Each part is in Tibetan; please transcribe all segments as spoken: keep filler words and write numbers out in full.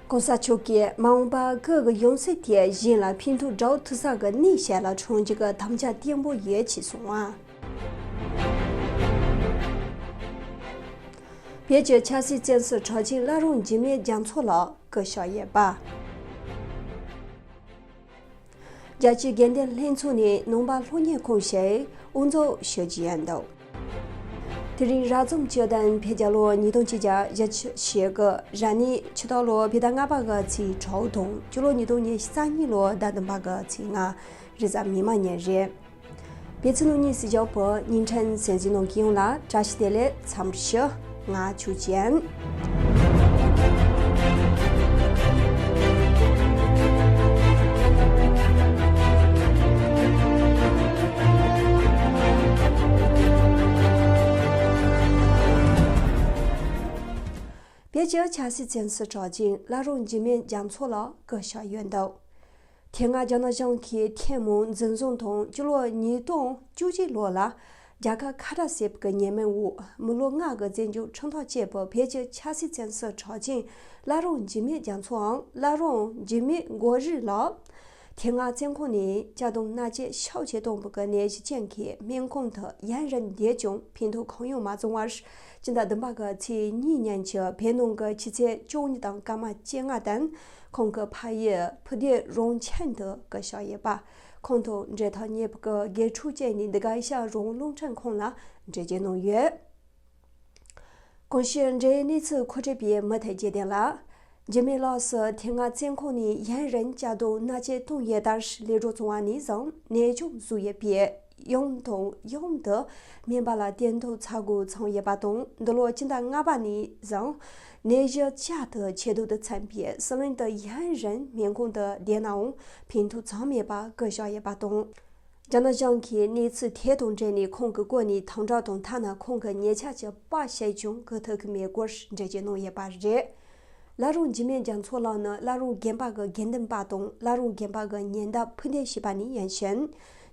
༸གོང་ས་མཆོག་གིས་མ་འོངས་པར་བོད་ཀྱི་ཡང་སྲིད་དེ་གཞན་ལ་ཕན་ཐོགས་འདྲ་བོ་ཐུག་ས་གི་གནས་གཞན་ལ་འཁྲུངས་རྒྱུ་གི་དམ་བཅའ་བརྟན་པོ་ཡོད་ཅེས་གསུངས་པ། བོད་ཀྱི་ཆབ་སྲིད་བཙོན་ཟུར་གྲགས་ཅན་བླ་རུང་འཇིགས་མེད་རྒྱ་མཚོ་ལགས་སྐུ་གཤེགས་ཡོད་པ། རྒྱལ་སྤྱིའི་དགེ་ལྡན་ལྷན་ཚོགས་ནས་ནང་པ་སློབ་གཉེར་ཁང་ཞིག་དབུ་འཛུགས་ཞུ་རྒྱུ་ཡིན་འདུག་དེ་རིང་རབ་བྱུང་བཅུ་བདུན་བོད་རྒྱལ་ལོ་ཉིས་སྟོང་ཆིག་བརྒྱ་བཞི་བཅུ་ཞེ་དགུ་རབ་གནས་ཆུ་སྟག་ལོ་བོད་ཟླ་ལྔ་པ་གི་ཚེས་དྲུག་དང་སྤྱི་ལོ་ཉིས་སྟོང་ཉི་ཤུ་རྩ་གཉིས་ལོ་ཟླ་བདུན་པ་གི་ཚེས་ལྔ་རེས་གཟའ་མིག་དམར་ཉིན་རེད། བོད་ཕྱི་ནང་གཉིས་སུ་བཞུགས་པའི་བརྙན་འཕྲིན་གསན་གཟིགས་གནང་མཁན་ཡོངས་ལ་བཀྲ་ཤིས་བདེ་ལེགས་འཚམས་འདྲི་ཞུ། ང་ཆོས་ཅན། བོད་ཀྱི་ཆབ་སྲིད་བཙོན་ཟུར་གྲགས་ཅན་བླ་རུང་འཇིགས་མེད་རྒྱ་མཚོ་ལགས་སྐུ་གཤེགས་ཡོད་འདུག་དེ་སྔ་རྒྱ་ནག་གཞུང་གིས་ཐེངས་མང་འཛིན་བཟུང་དང་སྤྱི་ལོ་ཉིས་སྟོང་བཅུ་གཅིག་ལོ་ལ་རྒྱ་གར་ཁ་བྲལ་ཟེར་བའི་ཉེས་མིང་འོག་མི་ལོ་ལྔ་གི་བཙོན་འཇུག་ཁྲིམས་ཐག་བཅད་པའི་བོད་ཀྱི་ཆབ་སྲིད་བཙོན་ཟུར་གྲགས་ཅན་བླ་རུང་འཇིགས་མེད་རྒྱ་མཚོའམ་བླ་རུང་འཇིགས་མེད་མགོ་རིལ་ལགས། དེ་སྔ་བཙོན་ཁང་ནས་གཅར་རྡུང་མནར་གཅོད་ཤུགས་ཆེ་བཏང་བའི་ནད་གཞི་རྐྱེན་གྱིས་སྨན་ཁང་དུ་ཡུན་རིང་བསྡད་ཀྱང་ཕན་ཐོགས་གང་ཡང་མ་བྱུང་བར། སྤྱི་ཟླ་བདུན་པ་གི་ཚེས་གཉིས་ཉིན་གྱི་བོད་ནང་གི་ཆུ་ཚོད་བཅུ་གཉིས་དང་སྐར་མ་བཅོ་ལྔ་དང་ཁོང་གི་ཕ་ཡུལ་ཕུ་བདེ་རོང་ཆེན་དུ་སྐུ་གཤེགས་ཡོད་པ། ཁོང་དང་འབྲེལ་ཐག་ཉེ་བའི་དགེ་ཕྲུག་བཅས་ནས་འདི་ག་ཨེ་ཤ་ཡ་རང་དབང་རླུང་འཕྲིན་ཁང་ལ་འགྲེལ་བརྗོད་གནང་ཡོད། གོང་ཞུས་འབྲེལ་ཡོད་གནས་ཚུལ་མཁོ་སྤྲོད་པས་མུ་མཐུད་རྒྱལ་བསྟན་ལ། འཇིགས་མེད་ལགས་སུ་དེ་སྔ་བཙོན་ཁང་ནས་ཡུན་རིང་གཅར་རྡུང་མནར་གཅོད་བཏང་ཡོད་ལྟར་ལས་འགྲོ་བྱུང་བ་ནས་བཟུང་ནད་བྱུང་བཟོས་ཡོད་པས་ཡུན་དང་ཡུན་དུ་སྨན་པ་ལ་བསྟེན་གཏུགས་ཚ་དགོས་བྱུང་ཡོད་པ་དང་། འདི་ལོ་སྤྱི་ཟླ་ལྔ་པ་ནས་བཟུང་ནད་གཞི་བསྐྱར་དུ་ཆེ་སྡུག་ཏུ་ཕྱིན་པས་སྲིད་བློན་དུ་ཡུན་རིང་སྨན་ཁང་དུ་བསྡད་ནའང་ཕན་ཐོགས་བྱུང་མེད་པར་སྐུ་གཤེགས་ཡོད་པ་དང་། རྒྱ་ནག་གཞུང་གིས་གནས་ཚུལ་དེ་དང་འབྲེལ་ནས་ཁོང་གི་སྐོར་ནས་དམ་དྲག་དང་ཐ་ན་ཁོང་གི་ཉེ་ཆར་གྱི་པར་ཞིག་ཀྱང་གོ་ཐུབ་ཀྱི་མེད་སྐོར་འགྲེལ་བརྗོད་གནང་ཡོད་པ་རེད། བླ་རུང་འཇིགས་མེད་རྒྱ་མཚོ་ལགས་ནི་བླ་རུང་དགོན་པ་གི་དགེ་འདུན་པ་དང་བླ་རུང་དགོན་པ་གི་ཉེ་འདབས་ཕུ་ནྡེ་ཞེས་པ་ནས་ཡིན་ཞིང་།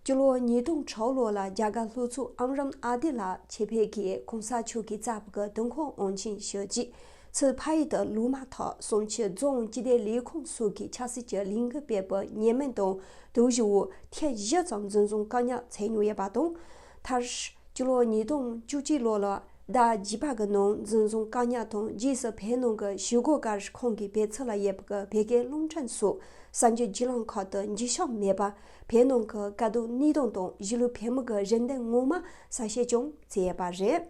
སྤྱི་ལོ་ཉིས་སྟོང་དྲུག་ལོ་ལ་རྒྱ་གར་ལྷོ་ཕྱོགས་ཨམ་རམ་ཨ་ཏི་ལ་ཆེད་ཕེབས་ཀྱིས་གོང་ས་མཆོག་གིས་བསྩལ་བའི་དུས་འཁོར་དབང་ཆེན་ཞུ་རྗེས། ཚུར་ཕ་ཡུལ་དུ་ལོག་མ་ཐག་གསུང་ཆོས་རྫོང་སྤྱི་བདེ་ལས་ཁུངས་སོགས་ཀྱི་ཆབ་སྲིད་ཀྱི་ལས་འགུལ་སྤེལ་བའི་ཉེས་མིང་དང་དོགས་གཞི་འོག་ཐེངས་བཞི་ཙམ་འཛིན་བཟུང་བཀག་ཉར་བྱས་མྱོང་ཡོད་པ་དང་། མཐར་སྤྱི་ལོ་ཉིས་སྟོང་བཅུ་གཅིག་ལོ་ལ་ཟླ་བརྒྱད་པ་གི་ནང་འཛིན་བཟུང་བཀག་ཉར་དང་རྗེས་སུ་བོད་ནང་གི་བཞུགས་སྒར་ཁོང་གི་བོད་ཚུལ་ལ་ཡོད་པའི་བོད་སྐད་རླུང་འཕྲིན་སོགས་གསར་འགྱུར་བརྒྱུད་ལམ་ཁག་ཏུ་འགྱུར་བཤམས་མེད་པར་བོད་ནང་གི་དཀའ་སྡུག་གནད་དོན་དང་གཞིས་ལུས་བོད་མི་གི་རེ་འདུན་ངོ་མ་གསལ་བཤད་ཀྱང་བྱས་ཡོད་པ་རེད།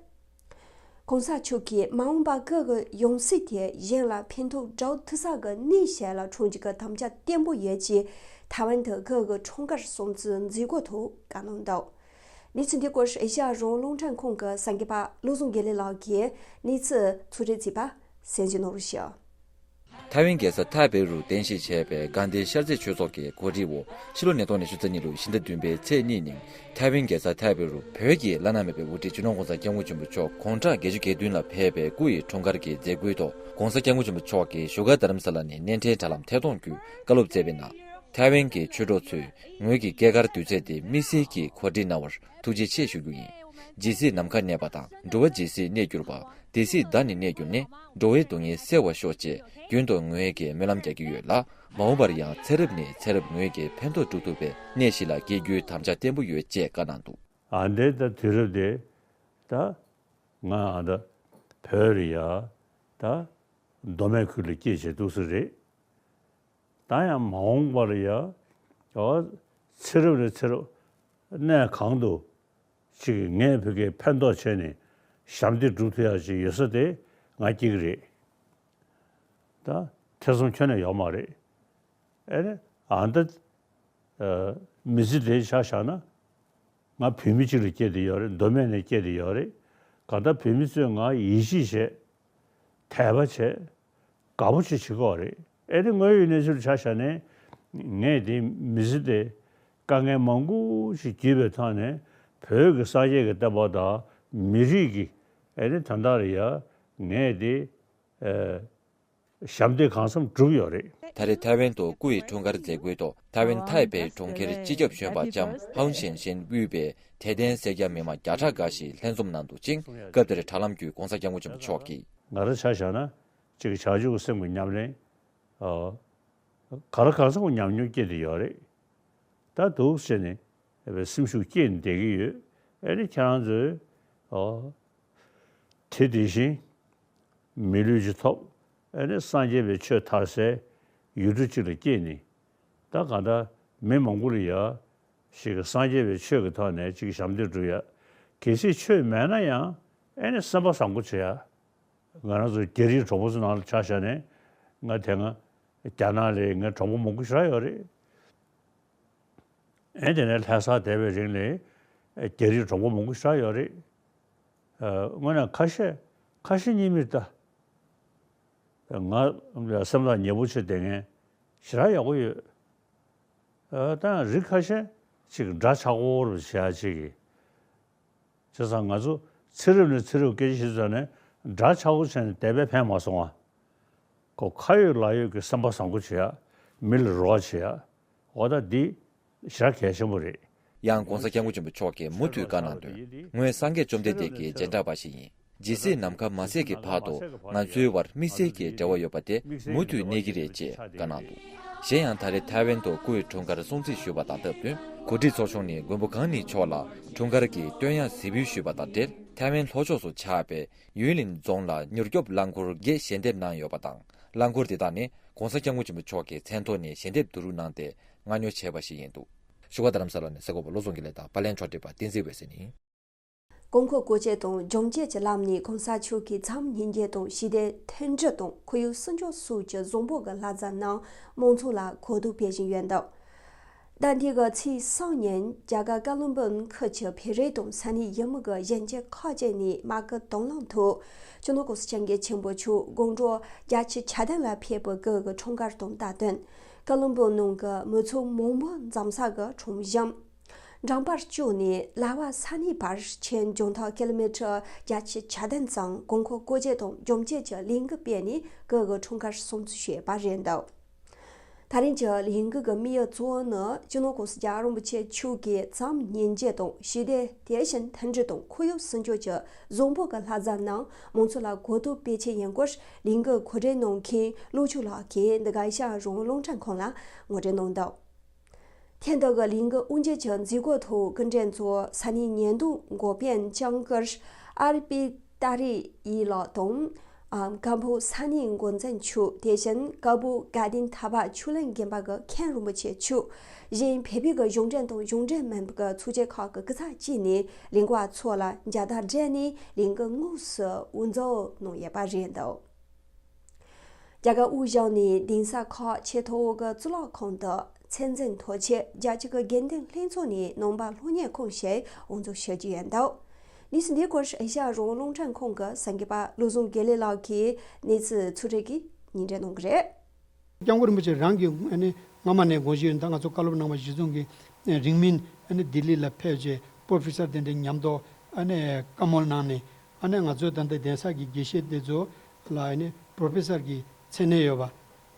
གོང་ས་མཆོག་གིས་མ་འོངས་པར་བོད་ཀྱི་ཡང་སྲིད་དེ་གཞན་ལ་ཕན་ཐོགས་འདྲ་བོ་ཐུག་ས་གི་གནས་གཞན་ལ་འཁྲུངས་རྒྱུ་གི་དམ་བཅའ་བརྟན་པོ་ཡོད་ཅེས་ཐའེ་ཝན་དུ་བོད་ཀྱི་འཁྲུངས་སྐར་སྲུང་བརྩི་མཛད་སྒོའི་ཐོག་བཀའ་གནང་འདུག་གནས་ཚུལ་འདི་སྐོར་ཨེ་ཤ་ཡ་རང་དབང་རླུང་འཕྲིན་ཁང་གི་གསར་འགོད་པ་བློ་བཟང་དགེ་ལེགས་ལགས་ཀྱིས་གནས་ཚུལ་ཚོགས་སྒྲིག་བྱས་པ་གསན་གཟིགས་གནང་རོགས་ཞུ། ཐའེ་ཝན་རྒྱལ་ས་ཐའེ་པེ་རུ་རྟེན་གཞི་བྱས་པའི་དགའ་ལྡན་ཤར་རྩེ་ཆོས་ཚོགས་ཀྱི་གོ་སྒྲིག་འོག་ཕྱི་ལོ་ཉིས་སྟོང་ཉི་ཤུ་རྩ་གཉིས་ལོའི་ཕྱི་ཟླ་བདུན་པའི་ཚེས་གཉིས་ཉིན་ཐའེ་ཝན་རྒྱལ་ས་ཐའེ་པེ་རུ་བོད་ཀྱི་བླ་ན་མེད་པའི་དབུ་ཁྲིད་སྤྱི་ནོར་༸གོང་ས་༸སྐྱབས་མགོན་ཆེན་པོ་མཆོག་དགུང་གྲངས་བརྒྱད་ཅུ་གྱ་བདུན་ལ་ཕེབས་པའི་སྐུ་ཡི་འཁྲུངས་སྐར་གྱི་མཛད་སྒོའི་ཐོག་༸གོང་ས་༸སྐྱབས་མགོན་ཆེན་པོ་མཆོག་གིས་བཞུགས་སྒར་རྡ་རམ་ས་ལ་ནས་སྣེ་འདྲེན་དྲ་ལམ་ཐད་གཏོང་བརྒྱུད་བཀའ་སློབ་སྩལ་བའི་ནང་། ཐའེ་ཝན་གྱི་ཆོས་གྲོགས་ཚོས་ངོས་ཀྱི་སྐྱེས་སྐར་དུས་ཚེས་དེ་དམིགས་བསལ་གྱིས་གོ་སྒྲིག་གནང་བར་ཐུགས་རྗེ་ཆེ་ཞུ་རྒྱུ་ཡིན། ཇི་སྲིད་ནམ་མཁའ་གནས་པ་དང་འགྲོ་བ་ཇི་སྲིད་གནས་གྱུར་པ། དེ་སྲིད་བདག་ནི་གནས་གྱུར་ནས། འགྲོ་བའི་སྡུག་བསྔལ་སེལ་བར་ཤོག་ཅེས་རྒྱུན་དུ་ངོས་ཀྱིས་སྨོན་ལམ་རྒྱག་གི་ཡོད་ལ། མ་འོངས་པར་ཡང་ཚེ་རབས་ནས་ཚེ་རབས་ངོས་ཀྱི་ཕན་ཐོགས་སྒྲུབ་ཐུབ་པའི་གནས་ཤིག་ལ་སྐྱེ་རྒྱུའི་དམ་བཅའ་བརྟན་པོ་ཡོད་ཅེས་བཀའ་གནང་འདུག་ཨ་འདྲའི་ད་དུས་རབས་དེ་ད་ང་ཨ་ད་བོད་རེད་ཡ། ད་མདོ་སྨད་ཁུལ་ལ་སྐྱེས་བྱས་འདུག་ས་རེད། ད་ཡང་མ་འོངས་པར་ཡ། ཨོ། ཚེ་རབས་ནས་ཚེ་རབས་གནས་གང་དུ་ཅིག་ངས་བོད་སྐད་ཕན་ཐོགས་བྱས་ནས་ཞབས་འདེགས་སྒྲུབ་ཐུབ་ཡག་ཅིག་ཡོད་ས་དེ་ང་སྐྱེ་གི་རེད། ད་ཐེ་ཚོམ་ཁྱོན་ནས་ཡོད་མ་རེད། ཨེ་རེད། ཨ་ད་མི་ཚེ་དེ་ཆ་བཞག་ན། ང་བོད་མི་གཅིག་ལ་སྐྱེས་བསྡད་ཡོད་རེད། མདོ་སྨད་ནས་སྐྱེས་བསྡད་ཡོད་རེད། གང་ལྟར་བོད་མི་ཚོས་ང་ཡིད་ཆེས་བྱས། དད་པ་བྱས། དགའ་པོ་ཅིག་བྱེད་ཀྱི་ཡོད་རེད། ཨེ་རེད། དངོས་ཡོད་གནས་ཚུལ་ཆ་བཞག་ནས། ངས་དེ་མི་ཚེ་དེ་དཀའ་ངལ་མང་པོ་ཞིག་བརྒྱུད་པའི་ཐོག་ནས་བོད་ཀྱི་སངས་རྒྱས་ཀྱི་བསྟན་པ་དང་མི་རིགས་ཀྱི་ཨེ་རེད། དོན་དག་རེད་ཡ། ངས་དེ་ཨེ། ཞབས་འདེགས་གང་འཚམ་བསྒྲུབས་ཡོད་རེད། ད་རེས་ཐའེ་ཝན་དུ་སྐུ་ཡི་འཁྲུངས་སྐར་མཛད་སྒོའི་ཐོག་ཐའེ་ཝན་ཐའེ་པེ་གྲོང་ཁྱེར་སྤྱི་ཁྱབ་གཞོན་པ་ལྕམ་ཧའུ་ཞན་ཞན་དབུས་པའི་དད་ལྡན་སེར་སྐྱ་མི་མང་བརྒྱ་ཕྲག་འགའ་ཞིག་ལྷན་འཛོམས་གནང་འདུག་ཅིང་། སྐབས་དེར་དྲ་ལམ་བརྒྱུད་༸གོང་ས་༸སྐྱབས་མགོན་ཆེན་པོ་མཆོག་གིས། ང་རང་ཆ་བཞག་ན་གཅིག་བྱང་ཆུབ་ཀྱི་སེམས་ཀྱི་ཉམས་ལེན། ཨོ། ག་ལ་གང་འཚམ་ཉམས་མྱོང་སྐྱེས་བསྡད་ཡོད་རེད། ད་འདུག་ཟེར་ནས་སེམས་ཤུགས་སྐྱེས་ནས་བསྡད་ཀྱི་ཡོད། ཨེ་ནི་ཁྱེད་རང་ཚོས་ཨོ། དེ་དེ་བཞིན་མི་ལུས་ཅིག་ཐོབ། ཨེ་ནི་སངས་རྒྱས་པའི་ཆོས་དར་སའི་ཡུལ་གྲུ་ཅིག་ལ་སྐྱེས་ནས། ད་གང་ལྟར་མི་མང་པོ་ལ་ཡ་ཞིག་གི་སངས་རྒྱས་པའི་ཆོས་ཀྱི་ཐོག་ནས་ཅིག་ཞབས་འདེགས་སྒྲུབ་ཡ། གལ་སྲིད་ཆོས་མེད་ན་ཡང་ཨེ་ནི་སེམས་པ་བཟང་པོ་བྱེད་ཡ། ང་རང་ཚོ་རྒྱ་རིགས་གྲོགས་པོ་ཚོ་ནང་ལ་ཆ་བཞག་ནས་ང་དེ་སྔ་རྒྱ་ནག་ལ་ངའི་གྲོགས་པོ་མང་པོ་ཞེ་དྲག་ཡོད་རེད། ཨེ་དེ་ནས་ལྷ་སར་བསྡད་པའི་རིང་ལ་རྒྱ་རིགས་གྲོགས་པོ་མང་པོ་ཞེ་དྲག་ཡོད་རེད། ཨ། དངོས་གནས་ཁ་ཤས་ཁ་ཞེ་གཉིས་མེད་ད། ང་ལ་སེམས་ཐག་ཉེ་པོ་བྱེད་བསྡད་མཁན་ཞེ་དྲག་ཡག་པོ་ཡོད། ཨ། ད་རིགས་ཁ་ཤས་ཅིག་འདྲ་ཆགས་པོ་རུ་བྱེད་ཡ་ཅིག་གིས། བྱས་ཙང་ང་ཚོ་ཚེ་རབས་ནས་ཚེ་རབས་སྐད་ཆ་བཤད་ཙང་ནས་འདྲ་ཆགས་པོ་བྱས་ནས་བསྡད་པས་ཕན་མ་སོང་ང་། ཁོ་ཁ་ཡོད་ལག་ཡོད་ཀྱི་སེམས་པ་བཟང་པོ་བྱེད་ཡ། མི་ལ་རོགས་བྱེད་ཡ། འོ་ད་འདི་ཞེ་དྲག་གལ་ཆེན་པོ་རེད། ཡང་༸གོང་ས་༸སྐྱབས་མགོན་ཆེན་པོ་མཆོག་གིས་མུ་མཐུད་བཀའ་གནང་དོན། ངོས་སངས་རྒྱས་བཅོམ་ལྡན་འདས་ཀྱི་མཇལ་འདྲ་པ་ཞིག་ཡིན། ཇི་སྲིད་ནམ་མཁའ་མ་ཟད་ཀྱི་བར་དུ་ང་ཚོའི་བར་དམིགས་བསལ་གྱི་འབྲེལ་བ་ཡོད་པ་དེ་མུ་མཐུད་གནས་ཀྱི་རེད་ཅེས་བཀའ་གནང་འདུག་གཞན་ཡང་ད་རེས་ཐའེ་ཝན་དུ་སྐུའི་འཁྲུངས་སྐར་སྲུང་བརྩི་ཞུས་པ་དང་སྟབས་བསྟུན་གོ་སྒྲིག་ཚོགས་ཆུང་ནས་མགོན་པོ་གང་ཉིད་མཆོག་ལ་འཁྲུངས་སྐར་གྱི་བསྟོད་དབྱངས་གཟིགས་འབུལ་ཞུས་པ་དང་འབྲེལ། ཐའེ་ཝན་ལྷོ་ཕྱོགས་སུ་ཆགས་པའི་ཡུན་ལིན་རྫོང་ལ་མྱུར་སྐྱོབ་རླངས་འཁོར་བརྒྱད་ཞལ་འདེབས་གནང་ཡོད་པ་དང་། རླངས་འཁོར་དེ་དག་ནི་༸གོང་ས་༸སྐྱབས་མགོན་ཆེན་པོ་མཆོག་གི་མཚན་ཐོག་ནས་ཞལ་འདེབས་བསྡུ་རུབ་གནང་སྟེ་མངགས་ཉོ་བྱས་པ་ཞིག་ཡིན་འདུག་བཞུགས་སྒར་རྡ་རམ་ས་ལ་ནས་གསར་འགོད་པ་བློ་བཟང་དགེ་ལེགས་དང་པར་ལེན་ཕྱོགས་སྒྲིག་པ་བསྟན་འཛིན་འོད་ཟེར་ཡིན། དགོས་མཁོ་བཀོལ་སྤྱོད་དང་འཇོམས་བྱེད་ཀྱི་ལམ་ནས་གོང་ས་མཆོག་གི་འཛམ་གླིང་སྙིང་རྗེ་དང་ཞི་བདེ་མཐུན་སྒྲིལ་དང་ཁོར་ཡུག་སྲུང་སྐྱོབ་སོགས་ཀྱི་བཟང་པོ་གི་ལྷ་རྫས་རྣམས་མང་ཚོགས་ལ་གོ་བསྡུར་སྤེལ་བཞིན་ཡོད་འདུག་ཟླ་འདིའི་ཚེས་གསུམ་ཉིན་རྒྱ་གར་ཀ་ལོན་སྦུག་ཁུལ་གྱི་བོད་རིགས་དང་ས་གནས་ཡུལ་མི་གི་གཞོན་སྐྱེས་ཁག་ཅིག་ནས་མ་གི་དང་བླངས་ཐོག་སྤྱི་ནོར་༸གོང་ས་༸སྐྱབས་མགོན་ཆེན་པོ་མཆོག་དགུང་གྲངས་བརྒྱད་ཅུ་གྱ་བདུན་ལ་ཕེབས་པའི་སྐུ་གི་འཁྲུངས་སྐར་དང་བསྟུན། ཀ་ལོན་སྦུག་ནང་གི་མི་ཚོགས་མང་པོ་འཛོམས་ས་གི་ཁྲོམ་གཞུང་འགྲམ་པར་བསྐྱོད་ནས་ལ་བ་ས་གནས་བར་ཆེན་རྒྱང་ཐག་ཀི་ལོ་མི་ཊར་བརྒྱད་ཅུ་གྱ་བདུན་ཙམ་དགོས་མཁོ་བཀོལ་སྤྱོད་དང་འཇོམས་བྱེད་ཀྱི་ལས་འགུལ་སྤེལ་ནས་སྐུ་གི་འཁྲུངས་སྐར་སྲུང་བརྩི་ཞུས་པ་རེད་འདུག་ད་རིང་གི་ལས་འགུལ་གྱི་དམིགས་ཡུལ་གཙོ་བོ་ནི་སྤྱི་ནོར་༸གོང་ས་༸སྐྱབས་རིན་པོ་ཆེ་མཆོག་གི་འཛམ་གླིང་སྙིང་རྗེ་དང་ཞི་བདེ་དེ་བཞིན་མཐུན་སྒྲིལ་དང་ཁོར་ཡུག་སྲུང་སྐྱོབ་ཀྱི་བཟང་པོ་གི་ལྷ་རྫས་རྣམས་མང་ཚོགས་ལ་གོ་བསྡུར་སྤེལ་ཆེད་ཡིན་སྐོར་ལས་འགུལ་གོ་སྒྲིག་གནང་མཁན་ཀླུ་ཆུ་ལགས་ཀྱིས་འདི་ག་ཨེ་ཤ་ཡ་རང་དབང་རླུང་འཕྲིན་ཁང་ལ་ངོ་སྤྲོད་གནང་འདུག་ཐེངས་འདི་གི་ལས་འགུལ་དབུ་འབྱེད་ཀྱི་མཛད་སྒོའི་ཐོག་སྐུ་མགྲོན་གཙོ་བོ་ས་གནས་ཉེན་རྟོག་འགོ་དཔོན་ལྕམ་སྐུ་ཨར་པི་ཏཱ་རི་ཡི་ལགས་དང་། ཨ། ཀ་སྦུག་ས་གནས་འགོ་འཛིན་མཆོག་དེ་བཞིན་ཀ་སྦུག་དགའ་ལྡན་ཐར་པ་ཆོས་གླིང་དགོན་པ་གི་མཁན་རིན་པོ་ཆེ་མཆོག་གཞན་བོད་པའི་གི་གཞུང་འབྲེལ་དང་གཞུང་འབྲེལ་མིན་པའི་གི་ཚོགས་སྡེ་ཁག་གི་སྐུ་ཚབ་བཅས་ནས་ལས་འགུལ་བ་ཚོ་ལ་མཇལ་དར་སྤྲད་ནས་ལས་འགུལ་དངོས་སུ་དབུ་འཛུགས་གནང་ཡོད་པ་རེད་འདུག་རྒྱ་གར་དབུས་གཞུང་ནས་གདན་ས་ཁག་ཆེས་མཐོ་བོ་གི་གཙུག་ལག་ཁང་དུ་མཚན་འཛིན་ཐོག་ཆེད་རྒྱ་ཆེ་གི་དགེ་འདུན་ལྷན་ཚོགས་ནས་ནང་པ་སློབ་གཉེར་ཁང་ཞིག་དབུ་འཛུགས་ཞུ་རྒྱུ་ཡིན་འདུག་གནས་ཚུལ་འདིའི་སྐོར་ཨེ་ཤ་ཡ་རང་དབང་རླུང་འཕྲིན་ཁང་གི་གསར་འགོད་པ་བློ་བཟང་དགེ་ལེགས་ལགས་ཀྱིས་གནས་ཚུལ་ཚོགས་སྒྲིག་གིས་སྙན་སྒྲོན་གནང་གི་རེད། སྐྱབས་མགོན་རིན་པོ་ཆེ་རང་གིས་ཨ་ནི་སྔ་མ་ནས་དགོངས་བཞེས་ཡོད། ད་ང་ཚོ་བཀའ་སློབ་གནང་བ་གཞི་བཟུང་གིས་རིང་མིན་ཨ་ནི་ལྡི་ལི་ལ་ཕེབས་རྗེས་པོ་རོ་ཕེ་སར་དེ་འདྲའི་མཉམ་དུ་ཨ་ནི་བཀའ་མོལ་གནང་ནས། ཨ་ནི་ང་ཚོའི་ད་ལྟ་གདན་ས་གི་དགེ་བཤེས་དེ་ཚོ་ལ་ཨ་ནི་པོ་རོ་ཕེ་སར་གྱི་མཚན་གནས་ཡོད་པ།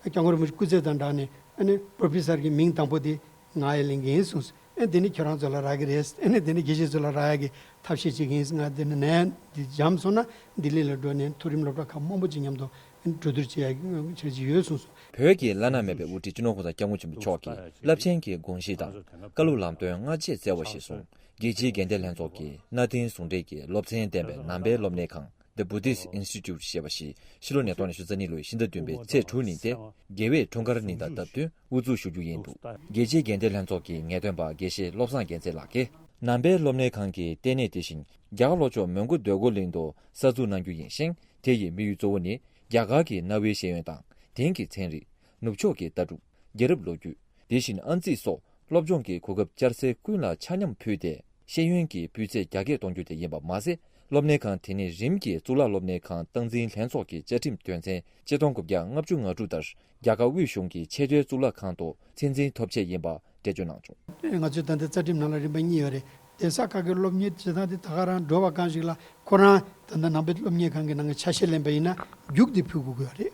སྐྱབས་མགོན་རིན་པོ་ཆེ་སྐུ་ཚེ་དང་སྦྲགས་ནས་ཨ་ནི་པོ་རོ་ཕེ་སར་གྱི་མིང་དང་པོ་དེ་ང་ཡི་ལེན་གྱི་ཡིན་གསུངས། ཨ་ནི་དེ་ནི་ཁྱོད་རང་ཚོ་ལ་རག་གི་རེད། ཨ་ནི་དེ་ནི་དགེ་བཤེས་ཚོ་ལ་རག་ཡ་གི་ཐབས་ཤེས་བྱེད་ཀྱི་ཡིན། ང་དེ་ནི་ནས་འདི་འཇམ་སོང་ན་ལྡི་ལི་ལ་འགྲོ་ནས་མཐོ་རིམ་སློབ་གྲྭ་ཁག་མང་པོ་ཅིག་མཉམ་དུ་གྲོས་བསྡུར་བྱེད་ཡ་བྱེད་ཀྱི་ཡོད་གསུངས་སོང་། བོད་ཀྱི་བླ་ན་མེད་པའི་དབུ་ཁྲིད་སྤྱི་ནོར་༸གོང་ས་༸སྐྱབས་མགོན་ཆེན་པོ་མཆོག་གིས་རླབས་ཆེན་གྱི་དགོངས་གཞི་དང་བཀའ་སློབ་ལམ་སྟོན་སྔ་རྗེས་བསྩལ་བ་ཞིག་སོང་། རྒྱལ་སྤྱིའི་དགེ་ལྡན་ལྷན་ཚོགས་ཀྱི་གནའ་དེང་ཟུང་འབྲེལ་གྱི་སློབ་ཚན་ལྡན་པའི་ནང་པའི་སློབ་གཉེར་ཁང་། The Buddhist Institute ཞེས་པ་ཞིག་ཕྱི་ལོ་ཉིས་སྟོང་ཉི་ཤུ་རྩ་གཉིས་ལོའི་ཕྱི་ཟླ་བདུན་པའི་ཚེས་དྲུག་ཉིན་ཏེ། རྒྱལ་བའི་འཁྲུངས་སྐར་ཉིན་དང་སྟབས་བསྟུན་དབུ་འཛུགས་ཞུ་རྒྱུ་ཡིན་འདུག་རྒྱལ་སྤྱིའི་དགེ་ལྡན་ལྷན་ཚོགས་ཀྱི་ངེས་སྟོན་པ་དགེ་བཤེས་བློ་བཟང་རྒྱལ་མཚན་ལགས་ཀྱིས། ནང་པའི་སློབ་གཉེར་ཁང་གི་ལྟེ་གནས་དེ་བཞིན་རྒྱ་གར་ལྷོ་ཕྱོགས་མོན་གྷོ་འདོད་རྒུ་གླིང་དུ་གསར་འཛུགས་གནང་རྒྱུ་ཡིན་ཞིང་། དེ་ཡི་དམིགས་ཡུལ་གཙོ་བོ་ནི་རྒྱ་གར་གྱི་གནའ་བོའི་ཤེས་ཡོན་དང་། དེང་གི་ཚན་རིག་ནུབ་ཕྱོགས་ཀྱི་ལྟ་གྲུབ། རྒྱལ་རབས་ལོ་རྒྱུས། དེ་བཞིན་ཨང་རྩིས་སོགས་སློབ་སྦྱོང་གི་གོ་སྐབས་བསྐྱར་གསོའི་ཀུན་ལ་ཆ་མཉམ་ཕུལ་ཏེ། ཤེས་ཡོན་གྱི་སྤུས་ཚད་རྒྱ་སྐྱེད་གཏོང་རྒྱུ་དེ་ཡིན་པ་མ་ཟད། སློབ་གཉེར་ཁང་དེ་ནི་རིམ་གྱིས་གཙུག་ལག་སློབ་གཉེར་ཁང་སྟངས་འཛིན་ལྷན་ཚོགས་ཀྱི་བཅའ་ཁྲིམས་དོན་ཚན་ཆིག་སྟོང་དགུ་བརྒྱ་ལྔ་བཅུ་ང་དྲུག་ལྟར་རྒྱ་གར་དབུས་གཞུང་གི་ཆེས་མཐོའི་གཙུག་ལག་ཁང་དུ་མཚན་འཛིན་ཐོབ་ཆེད་ཡིན་པ་འགྲེལ་བརྗོད་གནང་བྱུང་། ང་ཚོའི་ད་ལྟའི་རྩ་ཁྲིམས་ནང་ལ་རིམ་པ་གཉིས་ཡོད་རེད། གདན་ས་ཁག་གི་སློབ་གཉེར་བྱེད་སྟངས་དེ་ད་ག་རང་འགྲོ་བ་གང་ཞིག་ལ་ཁོ་རང་ད་ལྟ་ནང་པའི་སློབ་གཉེར་ཁང་གི་ནང་གི་ཆ་ཤས་ལེན་པ་ཡིན་ན་རྒྱུགས་དེ་ཕུལ་དགོས་ཀྱི་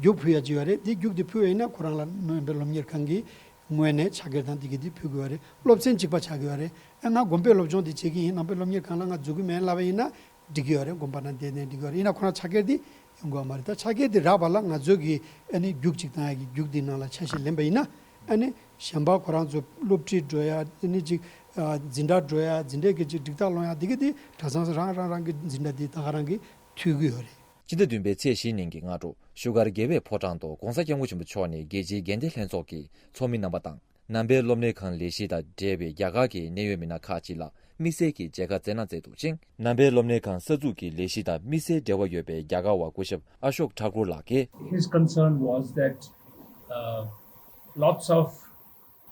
ཡོད་རེད། རྒྱུགས་ཕུལ་ཡ་ཅིག་ཡོད་རེད། དེ་རྒྱུགས་དེ་ཕུལ་བ་ཡིན་ན་ཁོ་རང་ལ་ནང་པའི་སློབ་གཉེར་ཁང་གི་ངོས་ནས་ཕྱག་འཁྱེར་དང་དེ་གི་དེ་ཕུལ་དགོས་པ་རེད། སློབ་ཚན་གཅིག་པ་ཆགས་ཀྱི་ཡོད་རེད། ཨ། ང་དགོན་པའི་སློབ་སྦྱོང་དེ་བྱེད་ཀྱི་ཡིན། ནང་པའི་སློབ་གཉེར་ཁང་ལ་ང་འཛུལ་གྱི་མིན་ལབ་པ་ཡིན་ན་འགྲིག་གི་ཡོད་རེད། དགོན་པ་ནང་བསྡད་ནས་འགྲིག་གི་ཡོད་རེད། ཡིན་ན་ཁོ་རང་ཕྱག་འཁྱེར་དེ་ ཡོང་དགོས་མ་རེད། ད་ཆ་རྐྱེན་དེ་རག་པ་ལ་ང་ཚོས་ཀྱི་ཨ་ནི་རྒྱུགས་གཅིག་བཏང་ཡ་གི་རྒྱུགས་དེ་ནང་ལ་ཆ་ཤས་ལེན་པ་ཡིན་ན། ཨ་ནི་གཞན་པ་ཁོ་རང་ཚོ་སློབ་ཁྲིད་འགྲོ་ཡ། ཨ་ནི་ཅིག་ཨ་འཛིན་གྲྭ་འགྲོ་ཡ། འཛིན་གྲྭའི་གི་ཅིག་འགྲིག་རྟགས་སློང་ཡ་དེ་གི་དེ་གྲྭ་ཚང་རང་རང་རང་གི་འཛིན་གྲྭ་དེ་ད་ག་རང་གི་མཐུད་ཀྱི་ཡོད་རེད། སྤྱི་ཟླ་བདུན་པའི་ཚེས་བཞི་ཉིན་གྱི་སྔ་དྲོ་བཞུགས་སྒར་རྒྱལ་བའི་ཕོ་བྲང་དུ་༸གོང་ས་༸སྐྱབས་མགོན་ཆེན་པོ་མཆོག་ནས་རྒྱལ་སྤྱིའི་དགེ་ལྡན་ལྷན་ཚོགས་ཀྱི་ཚོགས་མི་རྣམ་པ་དང་། ནང་པའི་སློབ་གཉེར་ཁང་ལས་གཞི་དང་འབྲེལ་བའི་རྒྱ་གར་གྱི་གནད་ཡོད་མི་སྣ་ཁག་ཅིག་ལ་དམིགས་བསལ་གྱི་མཇལ་ཁ་བསྩལ་གནང་མཛད་འདུག་ཅིང་། ནང་པའི་སློབ་གཉེར་ཁང་གསར་འཛུགས་ཀྱི་ལས་གཞི་དང་དམིགས་བསལ་འབྲེལ་བ་ཡོད་པའི་རྒྱ་གར་བ་སྐུ་ཞབས་ཨ་ཤོག་ཐཱ་ཀུར་ལགས་ཀྱིས། His concern was that, uh, lots of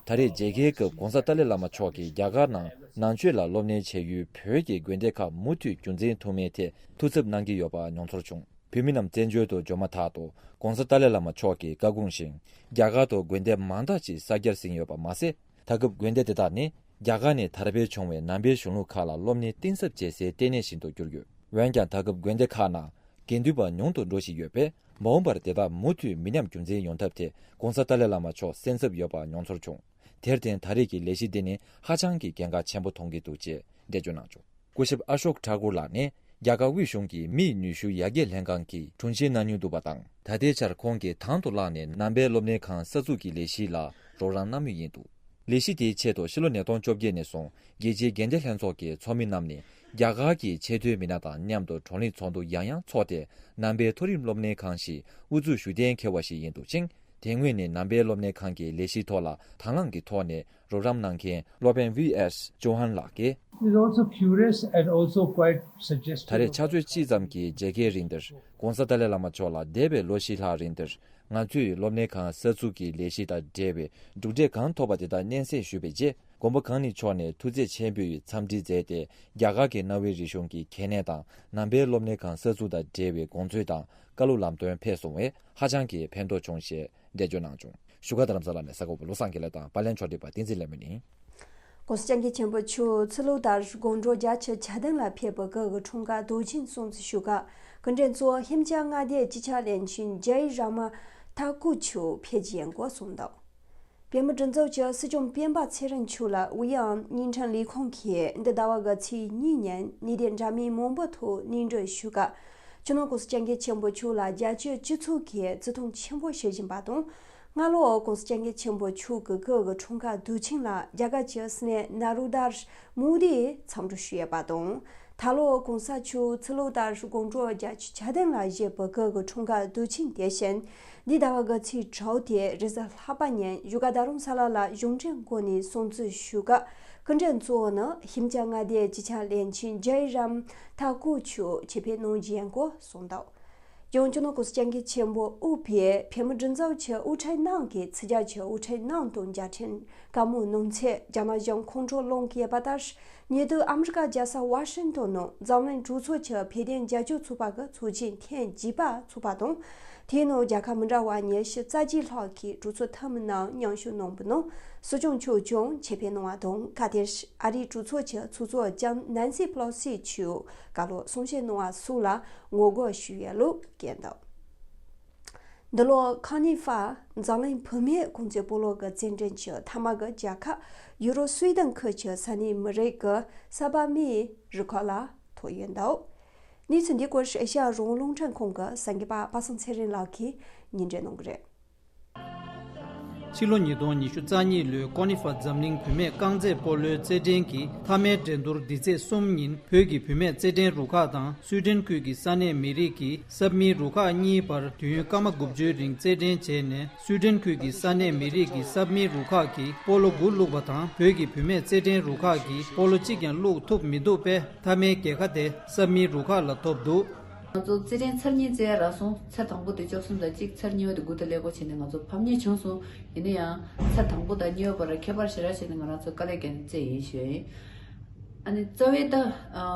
ད་རེས་མཇལ་ཁའི་སྐབས་༸གོང་ས་ཏཱ་ལའི་བླ་མ་མཆོག་གིས་རྒྱ་གར་ནང་ནང་ཆོས་ལ་སློབ་གཉེར་བྱེད་ཡུལ་བོད་ཀྱི་དགོན་སྡེ་ཁག་མུ་མཐུད་རྒྱུན་འཛིན་ཐུབ་མིན་ཐད་ཐུགས་འཚབ་གནང་གི་ཡོད་པ་མྱོང་ཚོར་བྱུང་། བོད་མི་རྣམས་བཙན་བྱོལ་དུ་འབྱོར་མ་ཐག་ཏུ་༸གོང་ས་ཏཱ་ལའི་བླ་མ་མཆོག་གི་བཀའ་དགོངས་བཞིན་རྒྱ་གར་དུ་དགོན་སྡེ་མང་དག་ཅིག་གསར་རྒྱག་ཟིན་ཡོད་པ་མ་ཟད། ད་སྐབས་དགོན་སྡེ་དེ་དག་ནི་རྒྱ་གར་ནས་དར་འཕེལ་བྱུང་བའི་ནང་པའི་གཞུང་ལུགས་ཁག་ལ་སློབ་གཉེར་གཏིང་ཟབ་བྱེད་སའི་ལྟེ་གནས་ཤིག་ཏུ་གྱུར་ཡོད། འོན་ཀྱང་ད་སྐབས་དགོན་སྡེ་ཁག་ནང་དགེ་འདུན་པ་ཉུང་དུ་འགྲོ་བཞིན་ཡོད་པས། མ་འོངས་པར་དེ་དག་མུ་མཐུད་མི་ཉམས་རྒྱུན་འཛིན་ཡོང་ཐབས་ཐད་༸གོང་ས་ཏཱ་ལའི་བླ་མ་མཆོག་སེམས་འཚབ་ཡོད་པ་མྱོང་ཚོར་བྱུང་། དེར་བརྟེན་ད་རེས་ཀྱི་ལས་གཞི་འདི་ནི་ཧ་ཅང་གི་གལ་འགངས་ཆེན་པོ་མཐོང་གི་འདུག་ཅེས་འགྲེལ་བརྗོད་གནང་བྱུང་། སྐུ་ཞབས་ཨ་ཤོག་ཐཱ་ཀུར་ལགས་ནི་རྒྱ་གར་དབུས་གཞུང་གི་མིའི་ནུས་ཤུགས་ཡར་རྒྱས་ལྷན་ཁང་གི་དྲུང་ཆེ་གནང་མྱོང་འདུག་པ་དང་། ད་ལྟའི་ཆར་ཁོང་གིས་དང་དུ་བླངས་ནས་ནང་པའི་སློབ་གཉེར་ཁང་གསར་འཛུགས་ཀྱི་ལས་གཞི་ལ་རོགས་རམ་གནང་མུས་ཡིན་འདུག་ལས་གཞི་དེའི་ཆེད་དུ་ཕྱི་ལོ་ཉིས་སྟོང་བཅོ་བརྒྱད་ནས་བཟུང་རྒྱལ་སྤྱིའི་དགེ་ལྡན་ལྷན་ཚོགས་ཀྱི་ཚོགས་མི་རྣམས་ནས་རྒྱ་གར་གྱི་ཆེས་མཐོའི་མི་སྣ་དང་མཉམ་དུ་བགྲོ་གླེང་ཚོགས་འདུ་ཡང་ཡང་འཚོགས་ཏེ། ནང་པའི་མཐོ་རིམ་སློབ་གཉེར་ཁང་ཞིག་དབུ་འཛུགས་ཞུ་གཏན་འཁེལ་བ་ཞིག་ཡིན་འདུག་ཅིང་། དེ་སྔོན་ནས་ནང་པའི་སློབ་གཉེར་ཁང་གི་ལས་གཞིའི་ཐོག་ལ་དང་བླངས་ཀྱི་ཐོག་ནས་རོགས་རམ་གནང་མཁན་སློབ་དཔོན་ཝི་ཨེས་ཇོ་ཧན་ལགས་ཀྱིས། He's also curious and also quite suggestive. ད་རེས་ཕྱག་ཚོད་གཅིག་ཙམ་གྱི་མཇལ་ཁའི་རིང་འདིར་༸གོང་ས་ཏཱ་ལའི་བླ་མ་མཆོག་ལ་འདས་པའི་ལོ་བཞི་ལྷག་རིང་འདིར་ང་ཚོས་སློབ་གཉེར་ཁང་གསར་འཛུགས་ཀྱི་ལས་གཞི་དང་འབྲེལ་བའི་གྲུབ་འབྲས་གང་ཐོབ་པ་དེ་དག་སྙན་སེང་ཞུས་པའི་རྗེས། མགོན་པོ་གང་ཉིད་མཆོག་ནས་ཐུགས་རྗེ་ཆེན་པོས་འཚམས་འདྲི་མཛད་དེ། རྒྱ་གར་གྱི་གནའ་བོའི་རིག་གཞུང་གི་གལ་གནད་དང་། ནང་པའི་སློབ་གཉེར་ཁང་གསར་འཛུགས་དང་འབྲེལ་བའི་དགོངས་ཚུལ་དང་བཀའ་སློབ་ལམ་སྟོན་ཕེབས་སོང་བས་ཧ་ཅང་གི་ཕན་ཐོགས་བྱུང་ཞེས་འགྲེལ་བརྗོད་གནང་བྱུང་། བཞུགས་སྒར་རྡ་རམ་ས་ལ་ནས་གསར་འགོད་པ་བློ་བཟང་དགེ་ལེགས་དང་པར་ལེན་ཕྱོགས་སྒྲིག་པ་བསྟན་འཛིན་ལས་མོ་ནི། ༸གོང་ས་༸སྐྱབས་མགོན་ཆེན་པོ་མཆོག་ཚུར་ལོག་དར་དགོང་དྲོ་རྒྱ་ཆེ་ཆ་ལྡན་ལ་ཕེབས་པའི་སྐུ་གི་འཁྲུངས་སྐར་དུས་ཆེན་སྲུང་བརྩི་ཞུ་ག་སྐུ་མགྲོན་གཙོ་བོ་ཧིམ་ཅ་མངའ་སྡེའི་སྤྱི་ཁྱབ་བློན་ཆེན་ཇའི་ར་མ་ཐ་ཀུ་མཆོག་ཕེབས་ཀྱི་ཡིན་སྐོར་གསུངས་འདུག་བོད་མིའི་སྒྲིག་འཛུགས་ཀྱི་སྲིད་སྐྱོང་སྤེན་པ་ཚེ་རིང་མཆོག་ལ་དབུས་ཨང་བརྙན་འཕྲིན་ལས་ཁུངས་ཀྱིས་འདི་ཟླ་བ་གི་ཚེས་གཉིས་ཉིན་གནད་དོན་འདྲ་མིན་མང་པོའི་ཐོག་སྙན་སྒྲོན་ཞུ་སྐབས། སྤྱི་ནོར་༸གོང་ས་༸སྐྱབས་མགོན་ཆེན་པོ་མཆོག་ལ་རྒྱལ་སྤྱིའི་སྤྱི་ཚོགས་ཀྱིས་བརྩི་མཐོང་ཆེན་པོ་བྱེད་བཞིན་པ་དང་། སྔ་ལོ་༸གོང་ས་༸སྐྱབས་མགོན་ཆེན་པོ་མཆོག་གི་སྐུ་གི་འཁྲུངས་སྐར་དུས་ཆེན་ལ་རྒྱ་གར་གྱི་སྲིད་བློན་ན་རུ་དར་མོ་དིས་འཚམས་འདྲི་ཞུས་ཡོད་པ་དང་། ད་ལོ་༸གོང་ས་མཆོག་ཚུར་ལོག་དར་དགོང་དྲོ་རྒྱ་ཆེ་ཆ་ལྡན་ལ་བཞེས་པའི་སྐུ་གི་འཁྲུངས་སྐར་དུས་ཆེན་དེ་བཞིན་འདི་ཟླ་བ་གི་ཚེས་དྲུག་སྟེ་རེས་གཟའ་ལྷག་པ་ཉིན་བཞུགས་སྒར་རྡ་རམ་ས་ལ་ལ་གཞུང་འབྲེལ་སྒོ་ནས་སྲུང་བརྩི་ཞུ་སྐབས། སྐུ་མགྲོན་གཙོ་བོ་ནི་ཧིམ་ཅ་མངའ་སྡེའི་སྤྱི་ཁྱབ་བློན་ཆེན་ཇའི་རམ་ཐ་ཀུ་མཆོག་ཆེད་ཕེབས་གནང་རྒྱུ་ཡིན་སྐོར་གསུངས་འདུག་ཡང་སྤྱི་ནོར་༸གོང་ས་༸སྐྱབས་མགོན་ཆེན་པོ་དབུས་པའི་བོད་མིའི་སྒྲིག་འཛུགས་ཀྱི་དབུ་ཁྲིད་རྣམས་ཀྱི་ཚུད་རྒྱ་ཆེ་དབུ་ཁྲིད་རྣམས་དང་མཇལ་འཕྲད་བཀའ་མོལ་གནང་ཚེ་རྒྱ་ནག་གཞུང་ཁོང་ཁྲོ་ལངས་ཀྱི་ཡོད་པ་ལྟར། ཉེ་དུས་ཨ་མི་རི་ཀ་རྒྱལ་ས་ཝ་ཤིང་ཏོན་ནང་འཛམ་གླིང་གྲོས་ཚོགས་ཀྱི་བོད་དོན་རྒྱབ་སྐྱོར་ཚོགས་པ་གི་ཚོགས་ཆེན་ཐེངས་བརྒྱད་པ་ཚོགས་པ་དང་། དེའི་ནང་རྒྱལ་ཁབ་མི་འདྲ་བ་ཉི་ཤུ་རྩ་གཅིག་ལྷག་གི་གྲོས་ཚོགས་འཐུས་མི་རྣམས་མཉམ་ཞུགས་གནང་བའི་ནང་སྲིད་སྐྱོང་མཆོག་ཀྱང་ཆེད་ཕེབས་གནང་བ་དང་། ཁ་དེར་ཨ་རིའི་གྲོས་ཚོགས་ཀྱི་ཚོགས་གཙོ་ལྕམ་ནན་སི་པེ་ལོ་སི་མཆོག་བཀའ་སློབ་གསུང་བཤད་གནང་བ་སོགས་ལ་ངོ་རྒོལ་ཞུས་ཡོད་ལུགས་བཀོད་འདུག་འདི་ལོ་ཁ་ནི་ཧྥ་འཛམ་གླིང་བུད་མེད་གུང་སེང་སྤོ་ལོ་གི་རྩེད་འགྲན་གྱི་ཐ་མ་གི་རྒྱལ་ཁ་ཡུ་རོབ་སུའེ་ཏེན་ཁུལ་གྱི་ས་གནས་མི་རིགས་ཀྱི་ས་བབ་མིའི་རུ་ཁག་ལ་ཐོབ་ཡོད་འདུག་གནས་ཚུལ་འདིའི་སྐོར་ཨེ་ཤ་ཡ་རང་དབང་རླུང་འཕྲིན་ཁང་གི་གསར་འགོད་པ་པ་སངས་ཚེ་རིང་ལགས་ཀྱིས་སྙན་སྒྲོན་གནང་གི་རེད། ཕྱི་ལོ་ཉིས་སྟོང་ཉི་ཤུ་རྩ་གཉིས་ལོའི་ཀོ་ནི་ཧྥ་འཛམ་གླིང་བུད་མེད་རྐང་རྩེད་སྤོ་ལོའི་རྩེད་འགྲན་གྱི་མཐའ་མའི་འགྲན་བསྡུར་འདི་ཚེས་གསུམ་ཉིན་བོད་ཀྱི་བུད་མེད་རྩེད་འགྲན་རུ་ཁག་དང་སུའེ་ཏེན་ཁུལ་གྱི་ས་གནས་མི་རིགས་ཀྱི་ས་བབ་མིའི་རུ་ཁག་གཉིས་བར་དུས་ཡུན་སྐར་མ་དགུ་བཅུའི་རིང་རྩེད་འགྲན་བྱས་ནས། སུའེ་ཏེན་ཁུལ་གྱི་ས་གནས་མི་རིགས་ཀྱི་ས་བབ་མིའི་རུ་ཁག་གིས་སྤོ་ལོ་དགུ་བླུགས་པ་དང་། བོད་ཀྱི་བུད་མེད་རྩེད་འགྲན་རུ་ཁག་གིས་སྤོ་ལོ་གཅིག་ཀྱང་བླུགས་ཐུབ་མི་འདུག་པས། མཐའ་མའི་རྒྱལ་ཁ་དེ་ས་བབ་མིའི་རུ་ཁག་ལ་ཐོབ་འདུག་ང་ཚོ་རྩེད་འགྲན་ཚར་གཉིས་རྩེ་ཡ་རག་སོང་། ཚར་དང་པོ་དེ་བཅུ་གསུམ་དང་གཅིག་ཚར་གཉིས་པ་དེ་དགུ་དང་ཀླད་ཀོར་བྱས་ནས་ང་ཚོ་ཕམ་ཉེས་བྱུང་སོང་། ཡིན་ན་ཡང་ཚར་དང་པོ་དང་གཉིས་པ་བར་ཁྱད་པར་ཞེ་དྲག་བྱས་ནས་ང་རང་ཚོ་དཀའ་ལས་བརྒྱབ་ནས་རྩེས་ཡིན་ཞུ་ཡ་ཡིན། ཨ་ནི་རྩ་བའི་ད་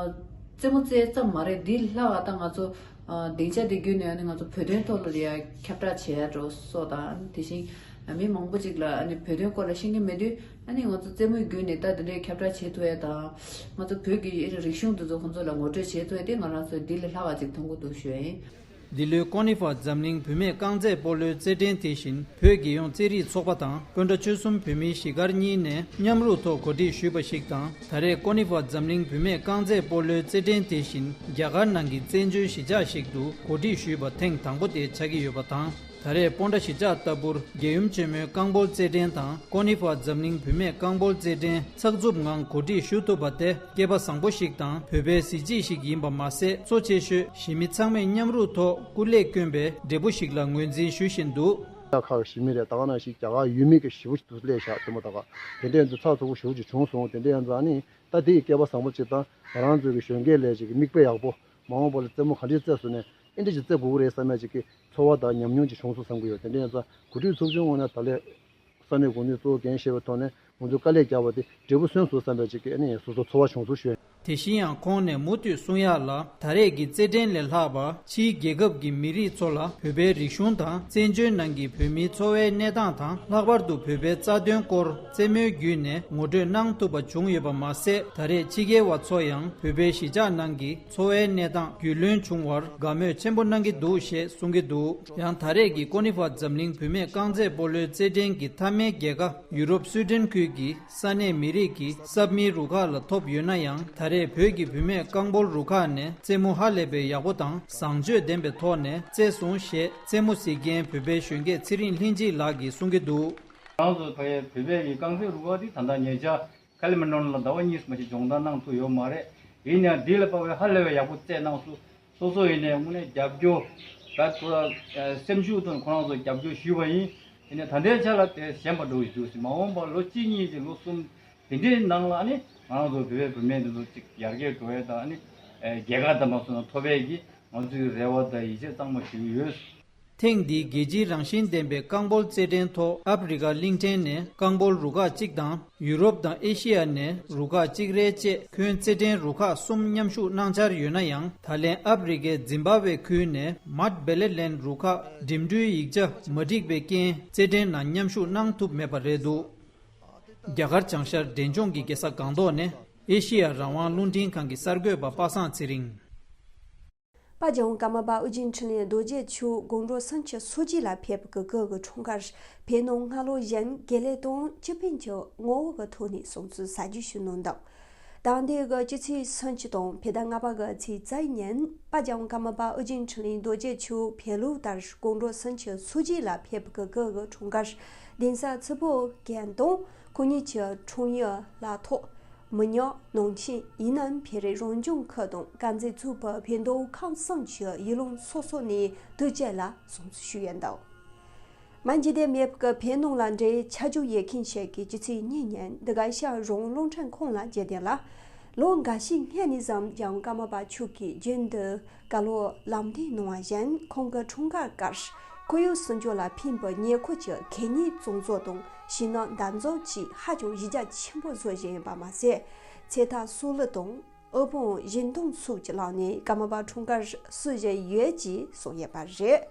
རྩེད་མོ་རྩེ་ཙམ་མ་རེད། འདི་ལྷག་ཨ་ད་ང་ཚོ་སྡིངས་ཆ་དེ་བརྒྱུད་ནས་ཨ་ནི་ང་ཚོ་བོད་དོན་ཐོག་ལ་ཡ་ཁྱབ་བསྒྲགས་བྱེད་ཡ་འགྲོ་སོགས་དང་། དེ་བཞིན་མི་མང་པོ་ཅིག་ལ་ཨ་ནི་བོད་དོན་སྐོར་ལ་ཤེས་ཀྱི་མེད་དུས། ཨ་ནི་ང་ཚོ་རྩེད་མོའི་བརྒྱུད་ནས་ད་དེ་འདྲའི་ཁྱབ་བསྒྲགས་བྱེད་ཐུབ་ཡ་དང་། ང་ཚོ་བོད་ཀྱི་ཨེ་རིག་གཞུང་དེ་ཚོ་ཁོང་ཚོ་ལ་ངོ་སྤྲོད་བྱེད་ཐུབ་ཡ་དེ་ང་རང་ཚོས་འདི་ལས་ལྷག་པ་ཅིག་མཐོང་གི་འདུག་ཞུ་ཡ་ཡིན། འདི་ལོའི་ཀོ་ནི་ཧྥ་འཛམ་གླིང་བུད་མེད་རྐང་རྩེད་སྤོ་ལོའི་རྩེད་འགྲན་དེ་བཞིན་བོད་རྒྱལ་ཡོངས་རྩེད་རིགས་ཚོགས་པ་དང་སྤོན་ཊ་ཆོལ་གསུམ་བོད་མིའི་གཞིས་སྒར་གཉིས་ནས་མཉམ་རུབ་ཐོག་གོ་སྒྲིག་ཞུས་པ་ཞིག་དང་། ད་རེས་ཀོ་ནི་ཧྥ་འཛམ་གླིང་བུད་མེད་རྐང་རྩེད་སྤོ་ལོའི་རྩེད་འགྲན་དེ་བཞིན་རྒྱ་གར་ནང་གི་བཙན་བྱོལ་གཞིས་ཆགས་ཤིག་ཏུ་གོ་སྒྲིག་ཞུས་པ་ཐེངས་དང་པོ་དེ་ཆགས་ཀྱི་ཡོད་པ་དང་། ད་རེས་སྤོན་ཊ་གཞིས་ཆགས་ལྟ་བུར་རྒྱལ་ཡུམ་ཆེན་མོའི་རྐང་སྤོལ་རྩེད་འགྲན་དང་ཀོ་ནི་ཧྥ་འཛམ་གླིང་བུད་མེད་རྐང་སྤོལ་རྩེད་འགྲན་ཚགས་ཚུད་ངང་གོ་སྒྲིག་ཞུ་ཐུབ་པ་དེ་སྐལ་པ་བཟང་པོ་ཞིག་དང་བོད་པའི་གཟི་བརྗིད་ཞིག་ཡིན་པ་མ་ཟད། གཙོ་ཆེ་ཤོས་གཞིས་མི་ཚང་མས་མཉམ་རུབ་ཐོག་སྐུ་ལས་བསྐྱོན་པའི་འབྲས་བུ་ཞིག་ལ་ངོས་འཛིན་ཞུ་བཞིན་འདུག། རྒྱ་གར་གཞིས་མི་རེད། ད་ག་ནང་བཞིན་རྒྱ་གར་ཡུལ་མི་གི་ཞེ་པོ་ཞིག་ཏུ་སླེབས་བཞག་ཆེན་མོ། ད་ག་དེ་འདྲའི་ཡང་ཚགས་ཚུད་པོ་ཞེ་པོ་ཅིག་བྱུང་སོང་། དེ་འདྲའི་ཡང་ཨ་ནི་ད་དེ་ཡི་སྐལ་པ་བཟང་པོ་ཅིག་དང་ང་རང་ཚོའི་གི་གཞོན་སྐྱེས་ལ་ཅིག་གི་མིག་དཔེ་ཡག་པོ། མ་འོངས་པ་ལ་རྩེད་མོ་ག་འདྲའི་རྩེས་སོང་ནས་ཨེ་འདྲ་ཅིག་རྩེ་དགོས་ཀྱི་རེད་བསམ་ཡ་ཅིག་གི་ཚོར་བ་དང་ཉམས་མྱོང་ཅིག་བྱུང་སོང་བསམ་གྱི་ཡོད། དེ་འདྲ་ཡིན་ཙང་གོ་སྒྲིག་ཚོགས་ཆུང་ངོས་ནས་ད་ལས་ས་གནས་གོ་གནས་གཙོ་བོ་འགན་བཞེས་པའི་ཐོག་ནས་ང་ཚོས་དཀའ་ལས་བརྒྱབ་པ་དེ་འབྲས་བུ་སོན་སོང་བསམ་པའི་ཅིག་གི་ཨ་ནི་སོ་སོ་ཚོར་བ་བྱུང་སོང་ཞུ། དེ་བཞིན་ཡང་ཁོང་ནས་མུ་མཐུད་གསུང་ཡག་ལ། ད་རེས་ཀྱི་རྩེད་འགྲན་ལས་ལྷག་པ་ཕྱིའི་རྒྱལ་ཁབ་ཀྱི་མི་རིགས་ཚོ་ལ་བོད་པའི་རིག་གཞུང་དང་བཙན་བྱོལ་ནང་གི་བོད་མིའི་འཚོ་བའི་གནས་སྟངས་དང་ལྷག་པར་དུ་བོད་པའི་རྩ་དོན་སྐོར་རྩེད་མོའི་བརྒྱུད་ནས་ངོ་སྤྲོད་གནང་ཐུབ་པ་བྱུང་ཡོད་པ་མ་ཟད། ད་རེས་ཕྱི་རྒྱལ་བ་ཚོ་ཡང་བོད་པའི་གཞིས་ཆགས་ནང་གི་འཚོ་བའི་གནས་སྟངས་རྒྱུས་ལོན་བྱུང་བར་དགའ་མོས་ཆེན་པོ་གནང་གི་འདུག་ཞེས་གསུང་གི་འདུག། ཡང་ད་རེས་ཀྱི་ཀོ་ནི་ཧྥ་འཛམ་གླིང་བུད་མེད་རྐང་རྩེད་སྤོ་ལོའི་རྩེད་འགྲན་གྱི་མཐའ་མའི་རྒྱལ་ཁ་ཡུ་རོབ་སུའི་ཌེན་ཁུལ་གྱི་ས་གནས་མི་རིགས་ཀྱི་སབ་མིའི་རུ་ཁག་ལ་ཐོབ་ཡོད་ན་ཡང་། ད་རེས་བོད་ཀྱི་བུད་མེད་རྐང་སྤོལ་རུ་ཁག་ནས་རྩེད་མོ་ཧ་ལས་པའི་ཡག་པོ་དང་བཟང་སྤྱོད་ལྡན་པའི་ཐོག་ནས་རྩེས་སོང་ཞེས་རྩེད་མོ་གཟིགས་མཁན་བོད་པའི་གཞོན་སྐྱེས་ཚེ་རིང་ལྷན་སྐྱིད་ལགས་ཀྱིས་གསུང་གི་འདུག། ང་རང་ཚོ་ཕ་གིའི་བོད་པའི་གི་རྐང་རྩེད་རུ་ཁག་འདི་ད་ལྟ་ཉེ་ཆར་ཁ་ལི་མན་ཌོན་ལ་ཟླ་བ་གཉིས་མ་ཞིག་སྦྱོང་བརྡར་གནང་ཐུབ་ཡོད་མ་རེད། ཡིན་ཡང་འདི་ལ་དཔག་པའི་ཧ་ལས་པའི་ཡག་པོ་རྩེད་གནང་སོང་། སོ་སོ་ཡིན་ནའི་དངོས་གནས་རྒྱབ་སྐྱོར་ད་ཁོ་རང་སེམས་ཤུགས་དང་ཁོ་རང་ཚོ་རྒྱབ་སྐྱོར་ཞུས་པ་ཡིན། ཡིན་ནའི་ད་ལྟའི་ཆ་ལ་དེ་ཞན་པ་འགྲོ་བཞིན་འདུག་ཟེར། མ་འོངས་པར་ལོ་གཅིག་གཉིས་ཀྱི་ལོ་གསུམ་དེ་འདྲའི་ནང་ལ་ཨ་ནི་ང་རང་ཚོ་བོད་པའི་བུད་མེད་འདི་ཚོ་ཅིག་ཡར་རྒྱས་འགྲོ་ཡས་དང་ཨ་ནི་རྒྱལ་ཁ་དང་མ་སོང་ན་ཐོབ་ཡས་ཀྱི་ང་ཚོའི་རེ་བ་དང་ཡིད་ཆེས་གཙང་མ་ཞུ་གི་ཡོད། ཐེངས་འདིའི་རྒྱལ་སྤྱིའི་རང་བཞིན་ལྡན་པའི་རྐང་སྤོལ་རྩེད་འགྲན་ཐོག་ཨབ་རི་ཀ་གླིང་ཕྲན་ནས་རྐང་སྤོལ་རུ་ཁག་གཅིག་དང་། ཡུ་རོབ་དང་ཨེ་ཤི་ཡ་ནས་རུ་ཁག་གཅིག་རེ་བཅས་ཁྱོན་རྩེད་འགྲན་རུ་ཁག་གསུམ་མཉམ་ཞུགས་གནང་འཆར་ཡོད་ན་ཡང་། ད་ལན་ཨབ་རི་ཀའི་ཛིམ་བྷ་ཝེ་ཁུལ་ནས་མཱཊ་བེ་ལེ་ལན་རུ་ཁག་འགྲིམ་འགྲུལ་ཡིག་ཆ་མ་འགྲིག་པའི་རྐྱེན་རྩེད་འགྲན་ནང་མཉམ་ཞུགས་གནང་ཐུབ་མེད་པ་རེད་འདུག། རྒྱ་གར་བྱང་ཤར་འབྲས་ལྗོངས་ཀྱི་རྒྱལ་ས་སྒང་ཏོག་ནས་ཨེ་ཤི་ཡ་རང་དབང་རླུང་འཕྲིན་ཁང་གི་གསར་འགོད་པ་པ་སངས་ཚེ་རིང་། པ་རྒྱལ་དབང་ཀརྨ་པ་ཨོ་རྒྱན་འཕྲིན་ལས་རྡོ་རྗེ་མཆོག་དགོང་དྲོ་སང་ཕྱི་སོ་ཇི་ལ་ཕེབས་ཀྱི་སྐུ་གི་འཁྲུངས་སྐར་བོད་ནང་སྔ་ལོ་གཞན་དགེ་ལེགས་དང་ཅི་ཕན་གྱི་ངོ་བོ་གི་ཐོག་ནས་སྲུང་བརྩི་ཟབ་རྒྱས་ཞུ་གནང་དང་། ད་ལྟའི་གི་སྤྱི་ཚེས་སུམ་ཅུ་དང་བོད་ཟླ་ལྔ་པ་གི་ཚེས་རྩ་བའི་ཉིན་པ་རྒྱལ་དབང་ཀརྨ་པ་ཨོ་རྒྱན་འཕྲིན་ལས་རྡོ་རྗེ་མཆོག་བོད་ལུགས་ལྟར་དགོང་དྲོ་སང་ཕྱི་སོ་ཇི་ལ་ཕེབས་ཀྱི་སྐུ་གི་འཁྲུངས་སྐར་གདན་ས་ཆེན་པོ་དགོན་དང་ཁོ་གཉིས་ཀྱི་འཁྲུངས་ཡུལ་ལ་ཐོག་མི་ཉག་ནང་ཆེན་ཡུན་ནན་བོད་རིགས་རང་སྐྱོང་ཁུལ་དང་དཀར་མཛེས་ཚོགས་པ་བོད་མདོ་ཁམས་གསུམ་གྱི་ཡུལ་ལུང་སོ་སོ་ནས་དུས་བཅད་ལ་སྲུང་བརྩི་ཞུས་ཡོད་འདུག། མ་འཇིག་རྟེན་མེད་པའི་བོད་ནང་ལ་འབྲེལ་ཡོད་ཆ་འཇོག་ཡོད་མཁན་ཞིག་གིས་སྤྱི་ཚེས་གཉིས་ཉིན་འདི་ག་ཨེ་ཤ་ཡ་རང་དབང་རླུང་འཕྲིན་ཁང་ལ་བརྗོད་དོན་ལ། ལོ་འགའ་ཤས་སྔོན་ནས་བཟུང་རྒྱལ་དབང་ཀརྨ་པ་མཆོག་གིས་རྒྱུན་དུ་བཀའ་སློབ་ལམ་སྟོན་གནང་བ་བཞིན་ཁོང་གི་འཁྲུངས་སྐར་སྐབས་ཁོར་ཡུག་སྲུང་སྐྱོབ་ལ་ཕན་པའི་ཉེ་འཁོར་གྱི་གད་སྙིགས་བཙོང་ཚོགས་དང་ཞིང་ནགས་འདམ་བཟོ་བཅས་ཧ་ཅང་གཞི་རྒྱ་ཆེན་པོ་བཟོ་བཞིན་ཡོད་པ་མ་ཟད། ཚོད་ལྟ་གསོ་ལུད་དང་དབུལ་ཕོངས་གཞན་སྟོང་སོགས་ཀྱི་ལམ་ནས་ཀརྨ་པ་འཁྲུངས་སྐར་བསུ་བཞིན་ཡོད་ཅེས་གསུངས་ཡོད་པ་རེད།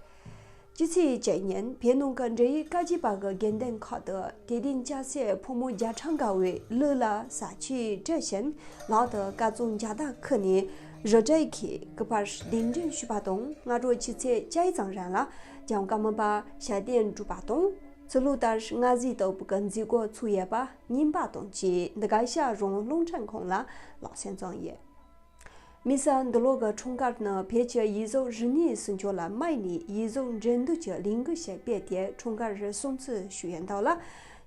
སྤྱི་ཚེས་བཅུ་ཉིན་བོད་ནང་གི་འབྲེལ་ཡོད་བཀའ་བརྒྱུད་པ་གི་དགོན་སྡེ་ཁག་ཏུ་དད་ལྡན་སྐྱ་སེར་ཕོ་མོ་བརྒྱ་ཕྲག་འགའ་བོས་གླུ་ལ་ས་ཆས་སྤྲས་ཤིང་ལག་ཏུ་དཀར་གཙང་རྒྱ་དར་ཁུར་ནས་རུ་སྒྲིག་གིས་སྐུ་པར་གདན་འདྲེན་ཞུས་པ་དང་། སྔ་དྲོ་ཆུ་ཚོད་བཅུ་ཙམ་རིང་ལ་རྒྱལ་དབང་ཀརྨ་པ་ཞལ་གདན་བསྒྲུབས་པ་དང་། ཚུར་ལོག་ལྟར་སྔ་གཟིགས་ལྟ་བུ་གི་མཛད་སྒོ་ཚུགས་ཡོད་པ་རྙིང་པ་དང་བཅས་འདི་ག་ཨེ་ཤ་ཡ་རང་དབང་རླུང་འཕྲིན་ཁང་ལ་ལག་སོན་བྱུང་ཡོད། དམིགས་བསལ་འདི་ལོ་གི་འཁྲུངས་སྐར་ནི་བོད་ཀྱི་ཡིག་གཟུགས་རིག་གནས་སྲུང་སྐྱོབ་ལ་དམིགས་ནས་ཡིག་གཟུགས་འགྲན་བསྡུར་གྱི་ལས་འགུལ་ཞིག་སྤེལ་ཏེ་འཁྲུངས་སྐར་སྲུང་བརྩི་ཞུས་ཡོད་འདུག་ལ།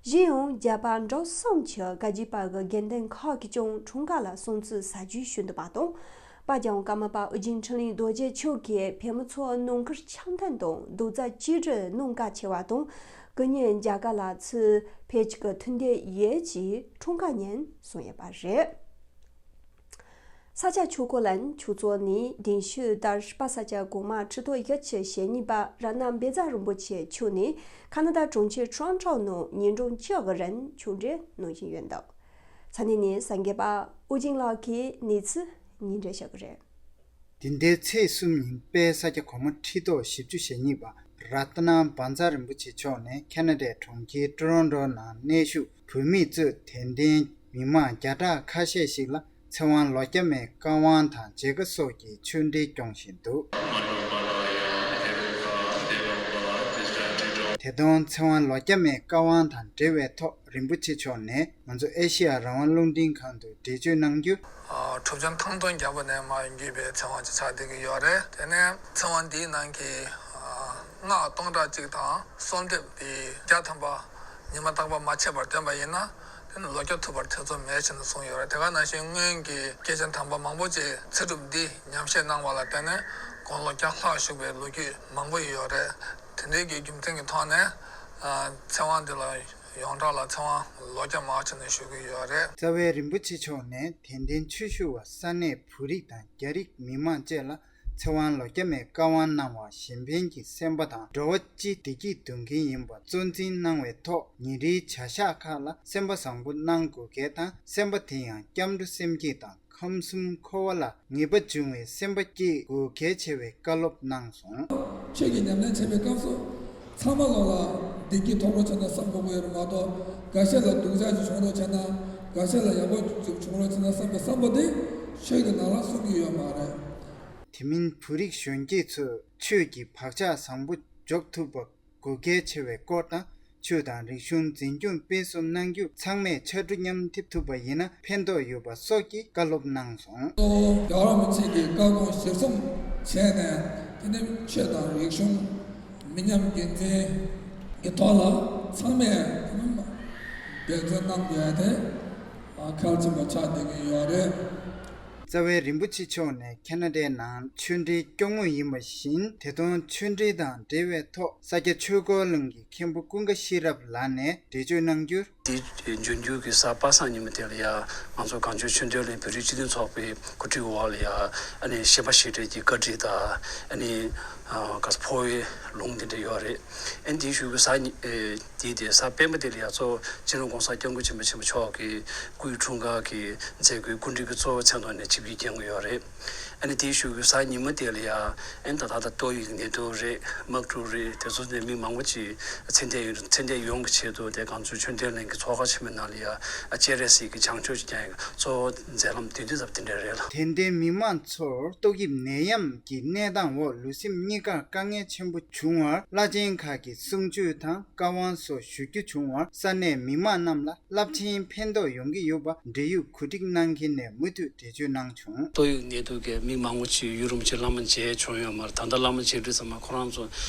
གཞན་ཡང་རྒྱ་བལ་འབྲུག་གསུམ་གྱི་བཀའ་བརྒྱུད་པ་གི་དགོན་སྡེ་ཁག་གིས་ཀྱང་འཁྲུངས་སྐར་ལ་སྲུང་བརྩི་ཟབ་རྒྱས་ཞུས་འདུག་པ་དང་། པ་རྒྱལ་དབང་ཀརྨ་པ་ཨོ་རྒྱན་འཕྲིན་ལས་རྡོ་རྗེ་མཆོག་གིས་བོད་མི་ཚོར་ནང་ཁུལ་འཆམ་མཐུན་དང་རྡོག་རྩ་གཅིག་སྒྲིལ་གནང་གལ་ཆེ་བ་དང་། སྐུ་ཉིད་མཇལ་ཁ་ལ་ཚུར་ཕེབས་རྒྱུ་གི་ཐུགས་འདུན་ཡོད་ཅེས་འཁྲུངས་སྐར་ཉིན་གསུངས་ཡོད་པ་རེད། ས་སྐྱ་ཆོས་འཁོར་གླིང་ཆོས་ཚོགས་ནས་གདན་ཞུས་ལྟར་པ་ས་སྐྱ་གོང་མ་ཁྲི་ཐོག་བཞི་བཅུ་ཞེ་གཉིས་པ་རཏྣ་བཛྲ་རིན་པོ་ཆེ་མཆོག་ནས་ཁ་ན་ཌ་གྲོང་ཁྱེར་ཊོ་རོན་ཊོ་ནང་ཉིན་གྲངས་བཅུ་གི་རིང་ཆོས་འབྲེལ་གནང་བཞིན་ཡོད་འདུག། ས་གནས་ནས་གསར་འགོད་པ་ཨོ་རྒྱན་ལགས་ཀྱིས་གནས་ཚུལ་སྙན་སྒྲོན་ཞུ་གི་རེད། འདི་ཟླའི་ཚེས་གསུམ་ཉིན་དཔལ་ས་སྐྱ་གོང་མ་ཁྲི་ཐོག་བཞི་བཅུ་ཞེ་གཉིས་པ་རཏྣ་བཛྲ་རིན་པོ་ཆེ་མཆོག་ནས་ཁ་ན་ཌའི་གྲོང་ཁྱེར་ཊོ་རོན་ཊོ་ནང་གནས་བཞུགས་བོད་མིས་གཙོས་དད་ལྡན་མི་མང་བརྒྱ་ཕྲག་ཁ་ཤས་ཤིག་ལ་ཚེ་དབང་ལོ་བརྒྱ་མའི་བཀའ་དབང་དང་མཇལ་ཁ་སོགས་ཀྱི་ཆོས་འབྲེལ་སྐྱོང་བཞིན་འདུག། དེ་དོན་ཚེ་དབང་ལོ་བརྒྱ་མའི་བཀའ་དབང་དང་འབྲེལ་བའི་ཐོག་རིན་པོ་ཆེ་མཆོག་ནས་ང་ཚོ་ཨེ་ཤེ་ཡ་རང་དབང་རླུང་འཕྲིན་ཁང་དུ་འགྲེལ་བརྗོད་གནང་རྒྱུ། ཨ། གྲུབ་ཆེན་ཐང་སྟོང་རྒྱལ་པོ་ནས་མར་བརྒྱུད་པའི་ཚེ་དབང་ཅིག་ཆགས་བསྡད་ཀྱི་ཡོད་རེད། དེ་ནས་ཚེ་དབང་འདིའི་ནང་གི་ཨ། སྔགས་སྟོང་ཕྲག་གཅིག་དང་གསོལ་འདེབས་འདི་བརྒྱ་ཐམ་པ་ཉི་མ་རྟག་པར་མ་ཆད་པར་འདོན་པ་ཡིན་ན། དེ་ནི་ལོ་བརྒྱ་ཐུབ་པར་ཐེ་ཚོམ་མེད་ཅེས་ནས་གསུངས་ཡོད་རེད། དེ་ག་ནང་བཞིན་སྔོན་གྱི་སྐྱེས་ཆེན་དམ་པ་མང་པོ་ཅིག་ཚེ་སྒྲུབ་འདི་ཉམས་བཞེས་གནང་བ་ལ་བརྟེན་ནས་དགུང་ལོ་བརྒྱ་ལྷག་བཞུགས་པའི་ལོ་རྒྱུས་མང་པོ་ཡོད་རེད། དེ་འདྲའི་གི་རྒྱུ་མཚན་གྱི་ཐོག་ནས་ཨ། ཚེ་དབང་འདི་ལ་ཡོངས་གྲགས་ལ་ཚེ་དབང་ལོ་བརྒྱ་མ་ཅེས་ནས་ཞུ་གི་ཡོད་རེད། རྩ་བའི་རིན་པོ་ཆེ་མཆོག་ནས་དད་ལྡན་ཆོས་ཞུ་བ་ས་གནས་བོད་རིགས་དང་རྒྱ་རིགས་མི་མང་བཅས་ལ་ཚེ་དབང་ལོ་བརྒྱ་མའི་བཀའ་དབང་གནང་བ་གཞན་ཕན་གྱི་སེམས་པ་དང་འགྲོ་བ་སྤྱི་བདེ་སྐྱིད་འདོད་མཁན་ཡིན་པ་གཙོ་འཛིན་གནང་བའི་ཐོག་ཉིན་རེའི་བྱ་གཞག་ཁག་ལ་སེམས་པ་བཟང་པོ་གནང་དགོས་གལ་དང་། སེམས་པ་དེ་ཡང་སྐྱབས་འགྲོ་སེམས་བསྐྱེད་དང་ཁམས་གསུམ་འཁོར་བ་ལ་ངེས་པ་འབྱུང་བའི་སེམས་པ་བསྐྱེད་དགོས་གལ་ཆེ་བའི་བཀའ་སློབ་གནང་སོང་། ཆོས་ཀྱི་ཉམས་ལེན་བྱེད་པའི་སྐབས་སུ་ཚང་མ་ལོག་ལ་བདེ་སྐྱིད་ཐོབ་རོགས་བྱས་ན་བསམ་དགོས་ཀྱི་ཡོད་རེད་མ་གཏོགས། འགའ་ཤས་ལ་སྡུག་ཅག་ཅིག་བྱུང་རོགས་བྱས་ན། འགའ་ཤས་ལ་ཡག་པོ་ཅིག་བྱུང་རོགས་བྱས་ན་བསམ་པའི་བསམ་པ་དེ་ཆོས་ཀྱི་ནང་ལ་གསུང་གི་ཡོད་མ་རེད། དེ་མིན་བོད་རིགས་གཞོན་སྐྱེས་ཚོས་ཆོས་ཀྱི་བག་ཆགས་བཟང་པོ་འཇོག་ཐུབ་པ་དགོས་གལ་ཆེ་བའི་སྐོར་དང་། ཆོས་དང་རིག་གཞུང་འཛིན་སྐྱོང་སྤེལ་གསུམ་གནང་རྒྱུ་ཚང་མས་ཕྱར་གྲུ་མཉམ་འཐེབ་ཐུབ་པ་ཡིན་ན་ཕན་ཐོགས་ཡོད་པ་སོགས་ཀྱི་བཀའ་སློབ་གནང་སོང་། གཙོ་བོ་རྒྱལ་བ་རིན་པོ་ཆེ་གི་བཀའ་དགོངས་གཞིར་བཟུང་བྱས་ནས། དེ་ནས་ཆོས་དང་རིག་གཞུང་མི་ཉམས་རྒྱུན་འཛིན་གྱི་ཐོག་ལ་ཚང་མས་འབད་བརྩོན་གནང་དགོས་ཡ་དེ་གལ་ཆེན་པོ་ཆགས་བསྡད་ཀྱི་ཡོད་རེད། རྩ་བའི་རིན་པོ་ཆེ་མཆོག་ནས་ཁ་ན་ཌའི་ནང་ཆོས་འབྲེལ་སྐྱོང་མུས་ཡིན་པ་བཞིན། དེ་དོན་ཆོས་འབྲེལ་དང་འབྲེལ་བའི་ཐོག་ས་སྐྱ་ཆོས་འཁོར་གླིང་གི་མཁན་པོ་ཀུན་དགའ་ཤེས་རབ་ལགས་ནས་འགྲེལ་བརྗོད་གནང་རྒྱུར། དེ་འབྱུང་འགྱུར་གྱི་གཟའ་པ་སངས་ཉིན་མོ་དེ་ལ་ཡ། ང་ཚོ་གངས་ལྗོངས་ཆོས་འབྲེལ་གླིང་བོད་རིགས་སྤྱི་མཐུན་ཚོགས་པའི་གོ་སྒྲིག་འོག་ལ་ཡ། ཨ་ནི་ཤན་པ་ཞི་བགྲེས་ཀྱི་བཀའ་ཁྲིད་དང་། ཨ་ནི་ག་ས་འཕོ་བའི་ལུང་དེ་འདྲ་ཡོད་རེད། ཨ་ནི་དེའི་གཞུག་གི་གཟའ་ཉི་ཨེ། དེའི་དེ་གཟའ་སྤེན་པ་དེ་ལ་ཡ་གཙོ་བོ་སྤྱི་ནོར་༸གོང་ས་༸སྐྱབས་མགོན་ཆེན་པོ་ཆེན་པོ་མཆོག་གི་སྐུའི་འཁྲུངས་སྐར་གྱི་མཛད་སྒོའི་བཀོད་སྒྲིག་གི་གཙོ་བོ་མཚན་ཐོག་ནས་ཆིབས་བསྒྱུར་བསྐྱོན་གྱི་ཡོད་རེད། ཨ་ནི་དེའི་གཞུག་གི་གཟའ་ཉི་མ་དེ་ལ་ཡ། ཨ་ནི་ད་ལྟ་ད་ཏོག་དབྱིབས་ནད་དུག་རེད། དམག་འཁྲུག་རེད། དེ་ཚོ་ནས་མི་མང་པོ་ཅིག་ཚེ་འདས་ཡོང་ཚེ་འདས་ཡོང་གི་ཆེད་དུ་དེ་གངས་ལྗོངས་ཆོས་འབྲེལ་གླིང་གི་ཚོགས་ཁང་ཆེན་མོའི་ནང་ལ་ཡ། ཨ། སྤྱན་རས་གཟིགས་ཀྱི་བྱང་ཆུབ་ཀྱི་གཙོ་བོ་མཛད་རྣམ་བསྡུས་དེ་ཙམ་དེ་འདྲ་རེད་ལ། དད་ལྡན་མི་མང་ཚོར་ཏོག་དབྱིབས་ནད་ཡམས་ཀྱི་གནས་སྟངས་འོག་ལུས་སེམས་གཉིས་ཀར་དཀའ་ངལ་ཆེན་པོ་བྱུང་བར་བླ་ཆེན་ཁག་གི་གསུང་ཆོས་དང་བཀའ་དབང་སོགས་ཞུ་རྒྱུ་བྱུང་བར་ས་གནས་མི་མང་རྣམས་ལ་རླབས་ཆེན་ཕན་ཐོགས་ཡོང་གི་ཡོད་པ་འབྲེལ་ཡོད་གོ་སྒྲིག་གནང་མཁན་ནས་མུ་མཐུད་འགྲེལ་བརྗོད་གནང་བྱུང་། ཏོག་དབྱིབས་ནད་དུག་གིས་མི་མང་པོ་ཅིག་ཡུན་རིང་པོ་ཅིག་བླ་མ་མཇལ་བྱུང་ཡོད་མ་རེད། ད་ལྟ་བླ་མ་མཇལ་དུས་ཙམ་པ་ཁོ་རང་ཚོ་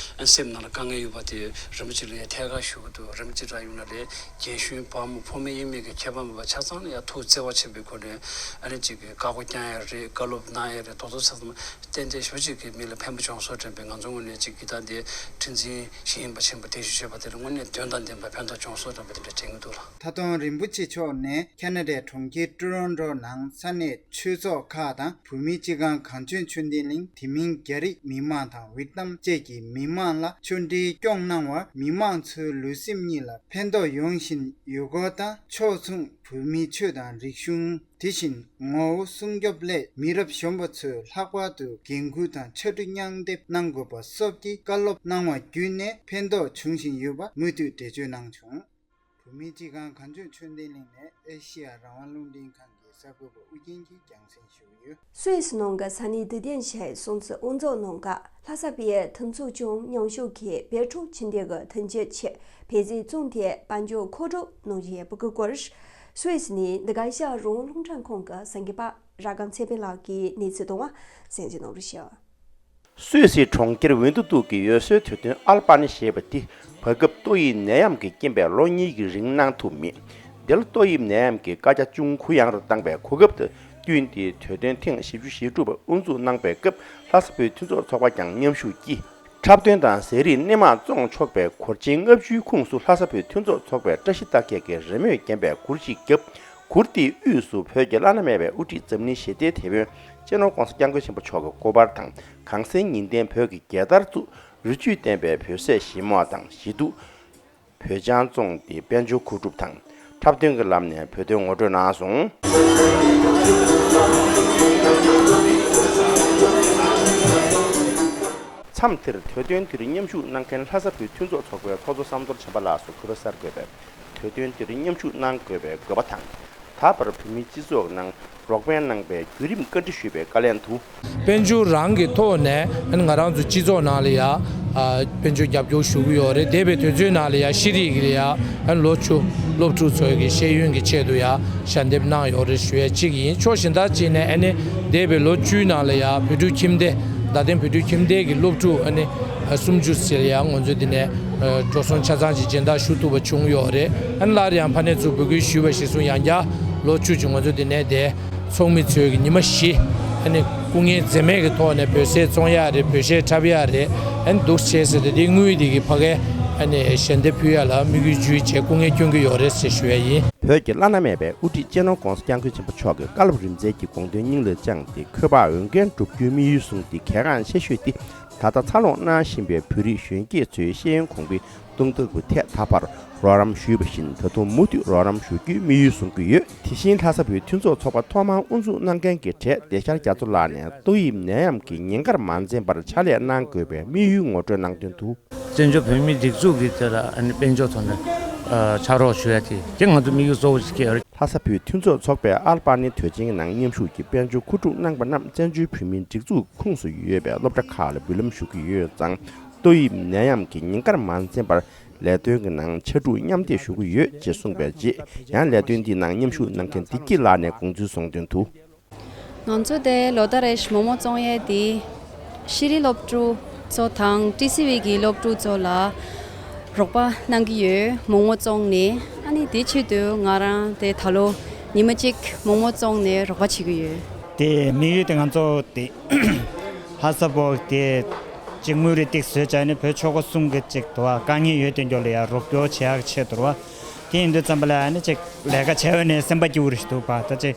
སེམས་ནང་ལ་དཀའ་ངལ་ཡོད་པ་དེ་རིན་པོ་ཆེ་ལ་ཐད་ཀར་ཞུ་གི་འདུག་རིན་པོ་ཆེ་རང་ཡོང་ན་ལས། རྒན་གཞོན་བུ་མོ་ཕོ་མོ་གཡེང་མེད་ཀྱི་ཁྱད་པར་མེད་པར་ཆ་ཚང་ལ་ཡང་ཐུགས་བརྩེ་བ་ཆེན་པོའི་སྒོ་ནས། ཨ་ནི་གཅིག་གི་བཀའ་བསྒོ་བསྐྱང་ཡ་རེད། བཀའ་སློབ་གནང་ཡ་རེད། དོ་དོ་ཚང་ཚང་ཏན་ཏན་ཞེ་པོ་ཅིག་གི་མི་ལ་ཕན་པ་བྱུང་སོང་དྲན་པའི་ང་ཚོ་ངོས་ནས་གཅིག་གི་ད་འདི་ཁྲི་འཛིན་ཞིག་ཡིན་པ་ཕྱིན་པ་དེ་ཞུ་བྱས་པ་དེ་ལ་དངོས་གནས་དོན་དང་ལྡན་པ་ཕན་ཐོགས་བྱུང་སོང་དྲན་པ་དེ་འདྲ་དྲན་གྱི་འདུག་ལ། ད་དུང་རིན་པོ་ཆེ་མཆོག་ནས་ཁ་ན་ཌའི་གྲོང་ཁྱེར་ཀྲོ་རོན་ཀྲོ་ནང་ས་གནས་ཆོས་ཚོགས་ཁག་དང་བོད་མིའི་སྤྱི་ཁང་གངས་ལྗོངས་ཆོས་ལྡན་གླིང་། དེ་མིན་རྒྱ་རིགས་མི་མང་དང་ཝེ་ཏི་ནམ་བཅས་ཀྱི་མི་མང་ལ་ཆོས་འབྲེལ་སྐྱོང་གནང་བར་མི་མང་ཚོའི་ལུས་སེམས་གཉིས་ལ་ཕན་ཐོགས་ཡོང་བཞིན་ཡོད་སྐོར་དང་། ཕྱོགས་མཚུངས་བོད་མིའི་ཆོས་དང་རིག་གཞུང་། དེ་བཞིན་ངོ་བོ་སྲུང་སྐྱོབ་སླད་མི་རབས་གཞོན་པ་ཚོས་ལྷག་པར་དུ་འགན་ཁུར་དང་ཕྱར་གྲུ་མཉམ་འདེགས་གནང་དགོས་པ་སོགས་ཀྱི་བཀའ་སློབ་གནང་བ་བརྒྱུད་ནས་ཕན་ཐོགས་འབྱུང་བཞིན་ཡོད་པ་མུ་མཐུད་འགྲེལ་བརྗོད་གནང་བྱུང་། བོད་མིའི་སྤྱི་ཁང་གངས་ལྗོངས་ཆོས་ལྡན་གླིང་ནས་ཨེ་ཤེ་ཡ་རང་དབང་རླུང་འཕྲིན་ཁང་གི་གསར་འགོད་པ་ཨུ་རྒྱན་གྱིས་རྒྱང་སྲིང་ཞུས་ཡོད། སུད་སི་ནང་གི་ས་གནས་དུ་ཏན་ཞའི་སྲུང་བརྩི་དབུ་འཛུགས་ནང་ག་ལྷ་ས་པའི་མཐུན་ཚོགས་ཀྱི་མཉམ་ཞུགས་ཀྱིས་བོད་ཕྲུག་ཆེ་འདི་གི་མཐུན་རྐྱེན་ཆེད་བོད་ཟས་བཙོང་སྟེ་དཔལ་འབྱོར་མཁོ་སྒྲུབ་གནང་བཞིན་པའི་སྐོར། སུད་སི་ནས་འདི་ག་ཨེ་ཤ་ཡ་རང་དབང་རླུང་འཕྲིན་ཁང་གི་གསར་འགོད་པ་ར་སྒམ་ཚེ་དཔལ་ལགས་ཀྱིས་གནས་ཚུལ་བཏང་བ་གསན་གཟིགས་གནང་རོགས་ཞུ། སུད་སིའི་གྲོང་ཁྱེར་ཝིན་ཏུ་ཏུག་གི་འོད་གསལ་དུས་སྟོན་ཨལ་པ་ནི་ཞེས་པ་འདི་བར་སྐབས་ཏོག་དབྱིབས་ནད་ཡམས་ཀྱི་རྐྱེན་པས་ལོ་གཉིས་ཀྱི་རིང་གནང་ཐུབ་མེད། འདིར་ཏོག་དབྱིབས་ནད་ཡམས་ཀྱི་བཀའ་རྒྱ་ཅུང་གུ་ཡངས་རུ་བཏང་བའི་གོ་སྐབས་དང་བསྟུན་ཏེ་དུས་སྟོན་ཐེངས་བཞི་བཅུ་ཞེ་དྲུག་པ་དབུ་འཛུགས་གནང་པའི་སྐབས་ལྷ་ས་བོད་མཐུན་ཚོགས་ཚོགས་པ་ཀྱང་མཉམ་ཞུགས་ཀྱིས། འཁྲབ་སྟོན་དང་ཟས་རིགས་སྣེ་མང་བཙོང་ཆོག་པའི་གུར་ཆེན་ལྔ་བཅུའི་ཁོངས་སུ་ལྷ་ས་བོད་མཐུན་ཚོགས་ཚོགས་པའི་བཀྲ་ཤིས་རྟགས་བརྒྱད་ཀྱིས་རེས་མོས་བརྒྱན་པའི་གུར་ཞིག་བརྒྱབ། གུར་དེའི་དབུས་སུ་བོད་ཀྱི་བླ་ན་མེད་པའི་དབུ་ཁྲིད་འཛམ་གླིང་ཞི་བདེའི་དེད་དཔོན་སྤྱི་ནོར་༸གོང་ས་༸སྐྱབས་མགོན་ཆེན་པོ་མཆོག་གི་སྐུ་པར་དང་། གངས་སེང་ཉི་ལྡན་བོད་ཀྱི་རྒྱལ་དར་བཙུགས། རི་ཆུས་བསྟན་པའི་བོད་ཟས་ཞིམ་མོ་དང་ཞི་དུག་བོད་ཆང་བཙོངས་ཏེ་དཔལ་འབྱོར་མཁོ་སྒྲུབ་དང་། འཁྲབ་སྟོན་གྱི་ལམ་ནས་བོད་དོན་ངོ་སྤྲོད་གནང་སོང་། མཚམས་དེར་དུས་སྟོན་འདིར་མཉམ་ཞུགས་གནང་མཁན་ལྷ་ས་བོད་མཐུན་ཚོགས་ཚོགས་པའི་ཚོགས་གཙོ་བསམ་མདོ་བྱམས་པ་ལགས་སུ་གུས་པ་གསར་འགོད་པས་དུས་སྟོན་འདིར་མཉམ་ཞུགས་གནང་དགོས་པའི་དགོས་པ་དང་། ད་བར་བོད་མིའི་སྤྱི་ཚོགས་ནང་ རོགས་ཕན་གནང་པའི་བརྒྱུད་རིམ་བཀའ་འདྲི་ཞུས་པའི་བཀའ་ལན་དུ། དཔལ་འབྱོར་རང་གི་ཐོག་ནས་ང་རང་ཚོ་སྤྱི་ཚོགས་ནང་ལ་ཡ་དཔལ་འབྱོར་རྒྱབ་སྐྱོར་ཞུ་གི་ཡོད་རེད། འདས་པའི་དུས་ཚོད་ནང་ལ་ཡ་ཤེས་རིག་གི་ལ་ཡ་ལོ་བཅུ་སློབ་ཕྲུག་ཚོའི་གི་ཤེས་ཡོན་གྱི་ཆེད་དུ་ཡ་ཞལ་འདེབས་གནང་ཡོད་རེད་ཞུ་ཡ་གཅིག་ཡིན། ཕྱོགས་གཞན་དག་ཅིག་ནས་ཨ་ནི་འདས་པའི་ལོ་བཅུའི་ནང་ལ་ཡ་བོད་ཕྲུག་ཁྱིམ་སྡེ། རྡ་སྟེང་བོད་ཕྲུག་ཁྱིམ་སྡེ་གི་སློབ་ཕྲུག་ཨ་ནི་སུམ་ཅུ་ཟེར་ཡ་ང་ཚོ་འདི་ནས་འགྲོ་སོང་ཆ་ཚང་ཅིག་སྦྱིན་བདག་ཞུ་ཐུབ་པ་བྱུང་ཡོད་རེད། ཨ་ནི་སླར་ཡང་ཕ་ནས་ཚུར་འབོད་སྐུལ་ཞུས་པ་གཞིར་བཟུང་ཡང་བསྐྱར་ལོ་བཅུ་ཅིག་ང་ཚོ་འདི་ནས་དེ། ཚོགས་མི་ཚོས་ཀྱི་ཉི་མ་བཞི། ཨ་ནི་སྐུ་ངལ་འཛེམས་མེད་ཀྱི་ཐོག་ནས་བོད་ཟས་བཙོང་ཡག་རེད། བོད་གཞས་འཁྲབ་ཡག་རེད། ཨ་ནི་འདུག་བྱས་ཟེར་ཏེ་དེ་དངུལ་དེ་གི་ཕ་གའི་ཨ་ནི་ཞལ་འདེབས་ཕུལ་ཡག་ལ་དམིགས་ཡུལ་ཇི་ཡོད་བྱས་སྐུ་ངལ་སྐྱོན་གྱི་ཡོད་རེད་ཟེར་ཞུ་ཡག་ཡིན། བོད་ཀྱི་བླ་ན་མེད་པའི་དབུ་ཁྲིད་སྤྱི་ནོར་༸གོང་ས་༸སྐྱབས་མགོན་ཆེན་པོ་མཆོག་གིས་བཀའ་སློབ་རིམ་འཛིན་གྱི་དགོངས་དོན་སྙིང་ལ་བཅངས་ཏེ་འཁོས་དབར་འོས་འགན་སྒྲུབ་རྒྱུའི་དམིགས་ཡུལ་བཟུང་སྟེ་གལ་འགངས་ཆེ་ཤོས་དེ་ད་ལྟ་འཚར་ལོངས་གནང་བཞིན་པའི་བོད་རིགས་གཞོན་སྐྱེས་ཚོའི་ཤེས་ཡོན་གོང་འཕེལ་གཏོང་ཐབས་ཀྱི་ཐད་ད་བར་རོགས་རམ་ཞུས་པ་བཞིན་ད་དུང་མུ་མཐུད་རོགས་རམ་ཞུ་རྒྱུའི་དམིགས་ཡུལ་བཟུང་གི་ཡོད། དེ་བཞིན་ལྷ་ས་བོད་མཐུན་ཚོགས་ཚོགས་པ་ཐོག་མར་དབུ་འཛུགས་གནང་མཁན་གྱི་གྲས་བདེ་ཆར་རྒྱ་མཚོ་ལགས་ནས་ཏོག་དབྱིབས་ནད་ཡམས་ཀྱི་ཉེན་ཁར་མ་འཛེམས་པར་ཕྱག་ལས་གནང་དགོས་པའི་དམིགས་ཡུལ་ངོ་སྤྲོད་གནང་དོན་དུ། བཙན་བྱོལ་བོད་མིའི་སྒྲིག་འཛུགས་ཀྱི་དེ་ལ་ཨ་ནི་དཔལ་འབྱོར་ཐོག་ནས་ཕྱག་རོགས་ཞུ་ཡ་དེ་དེ་ང་ཚོ་དམིགས་ཡུལ་གཙོ་བོ་ཞིག་ལྷ་ས་བོད་མཐུན་ཚོགས་ཚོགས་པའི་ཨལ་པ་ནི་དོས་ཆེན་གྱི་ནང་མཉམ་ཞུགས་ཀྱིས་དཔལ་འབྱོར་མཁོ་སྒྲུབ་གནང་པ་རྣམས་བཙན་བྱོལ་བོད་མིའི་སྒྲིག་འཛུགས་ཁོངས་སུ་ཡོད་པའི་སློབ་གྲྭ་ཁག་ལ་འབུལ་ལམ་ཞུ་གི་ཡོད་ཙང་། ཏོག་དབྱིབས་ནད་ཡམས་ཀྱི་ཉེན་ཁར་མ་འཛེམས་པར་ལས་དོན་གྱི་ནང་ཕྱར་གྲུ་མཉམ་འདེགས་ཞུ་གི་ཡོད་ཅེས་གསུངས་པའི་རྗེས། ཡང་ལས་དོན་འདིའི་ནང་མཉམ་ཞུགས་གནང་མཁན་བདེ་སྐྱིད་ལགས་ནས་དགོངས་ཚུལ་གསུངས་དོན་དུ། ང་ཚོ་དེ་ལོ་ལྟར་རེ་བཞིན་མོག་མོག་བཙོང་ཡས་དེ་ཤེས་རིག་སློབ་ཕྲུག་ཚོ་དང་ཊི་སི་ཝི་གི་སློབ་ཕྲུག་ཚོ་ལ་རོགས་པ་གནང་གི་ཡོད། མོག་མོག་བཙོང་ནས། ཨ་ནི་དེ་ཆེད་དུ་ང་རང་དེ་ད་ལོ་ཉི་མ་གཅིག་མོག་མོག་བཙོང་ནས་རོགས་པ་བྱེད་ཀྱི་ཡོད། དེ་དམིགས་ཡུལ་དེ་ང་ཚོ་དེ་ལྷ་ས་བོད་དེ་ཅིག་དངུལ་རེ་ཏིག་བཟོས་བྱས་ནས་བོད་ཆོལ་ཁ་གསུམ་གྱི་ཅིག་དུ་བ་དཀའ་ངལ་ཡོད་དེ་འགྱོ་ལ་ཡ་རོགས་སྐྱོར་བྱེད་ཡག་ཆེད་དུ་བ། དེ་ཡིན་དུས་ཙམ་པ་ལ་ཨ་ནི་ཅིག་ལས་ཀ་བྱས་པ་ནས་སེམས་པ་སྐྱིད་པོ་རེ་ཞིག་འདུག་པ། ད་ཅིག་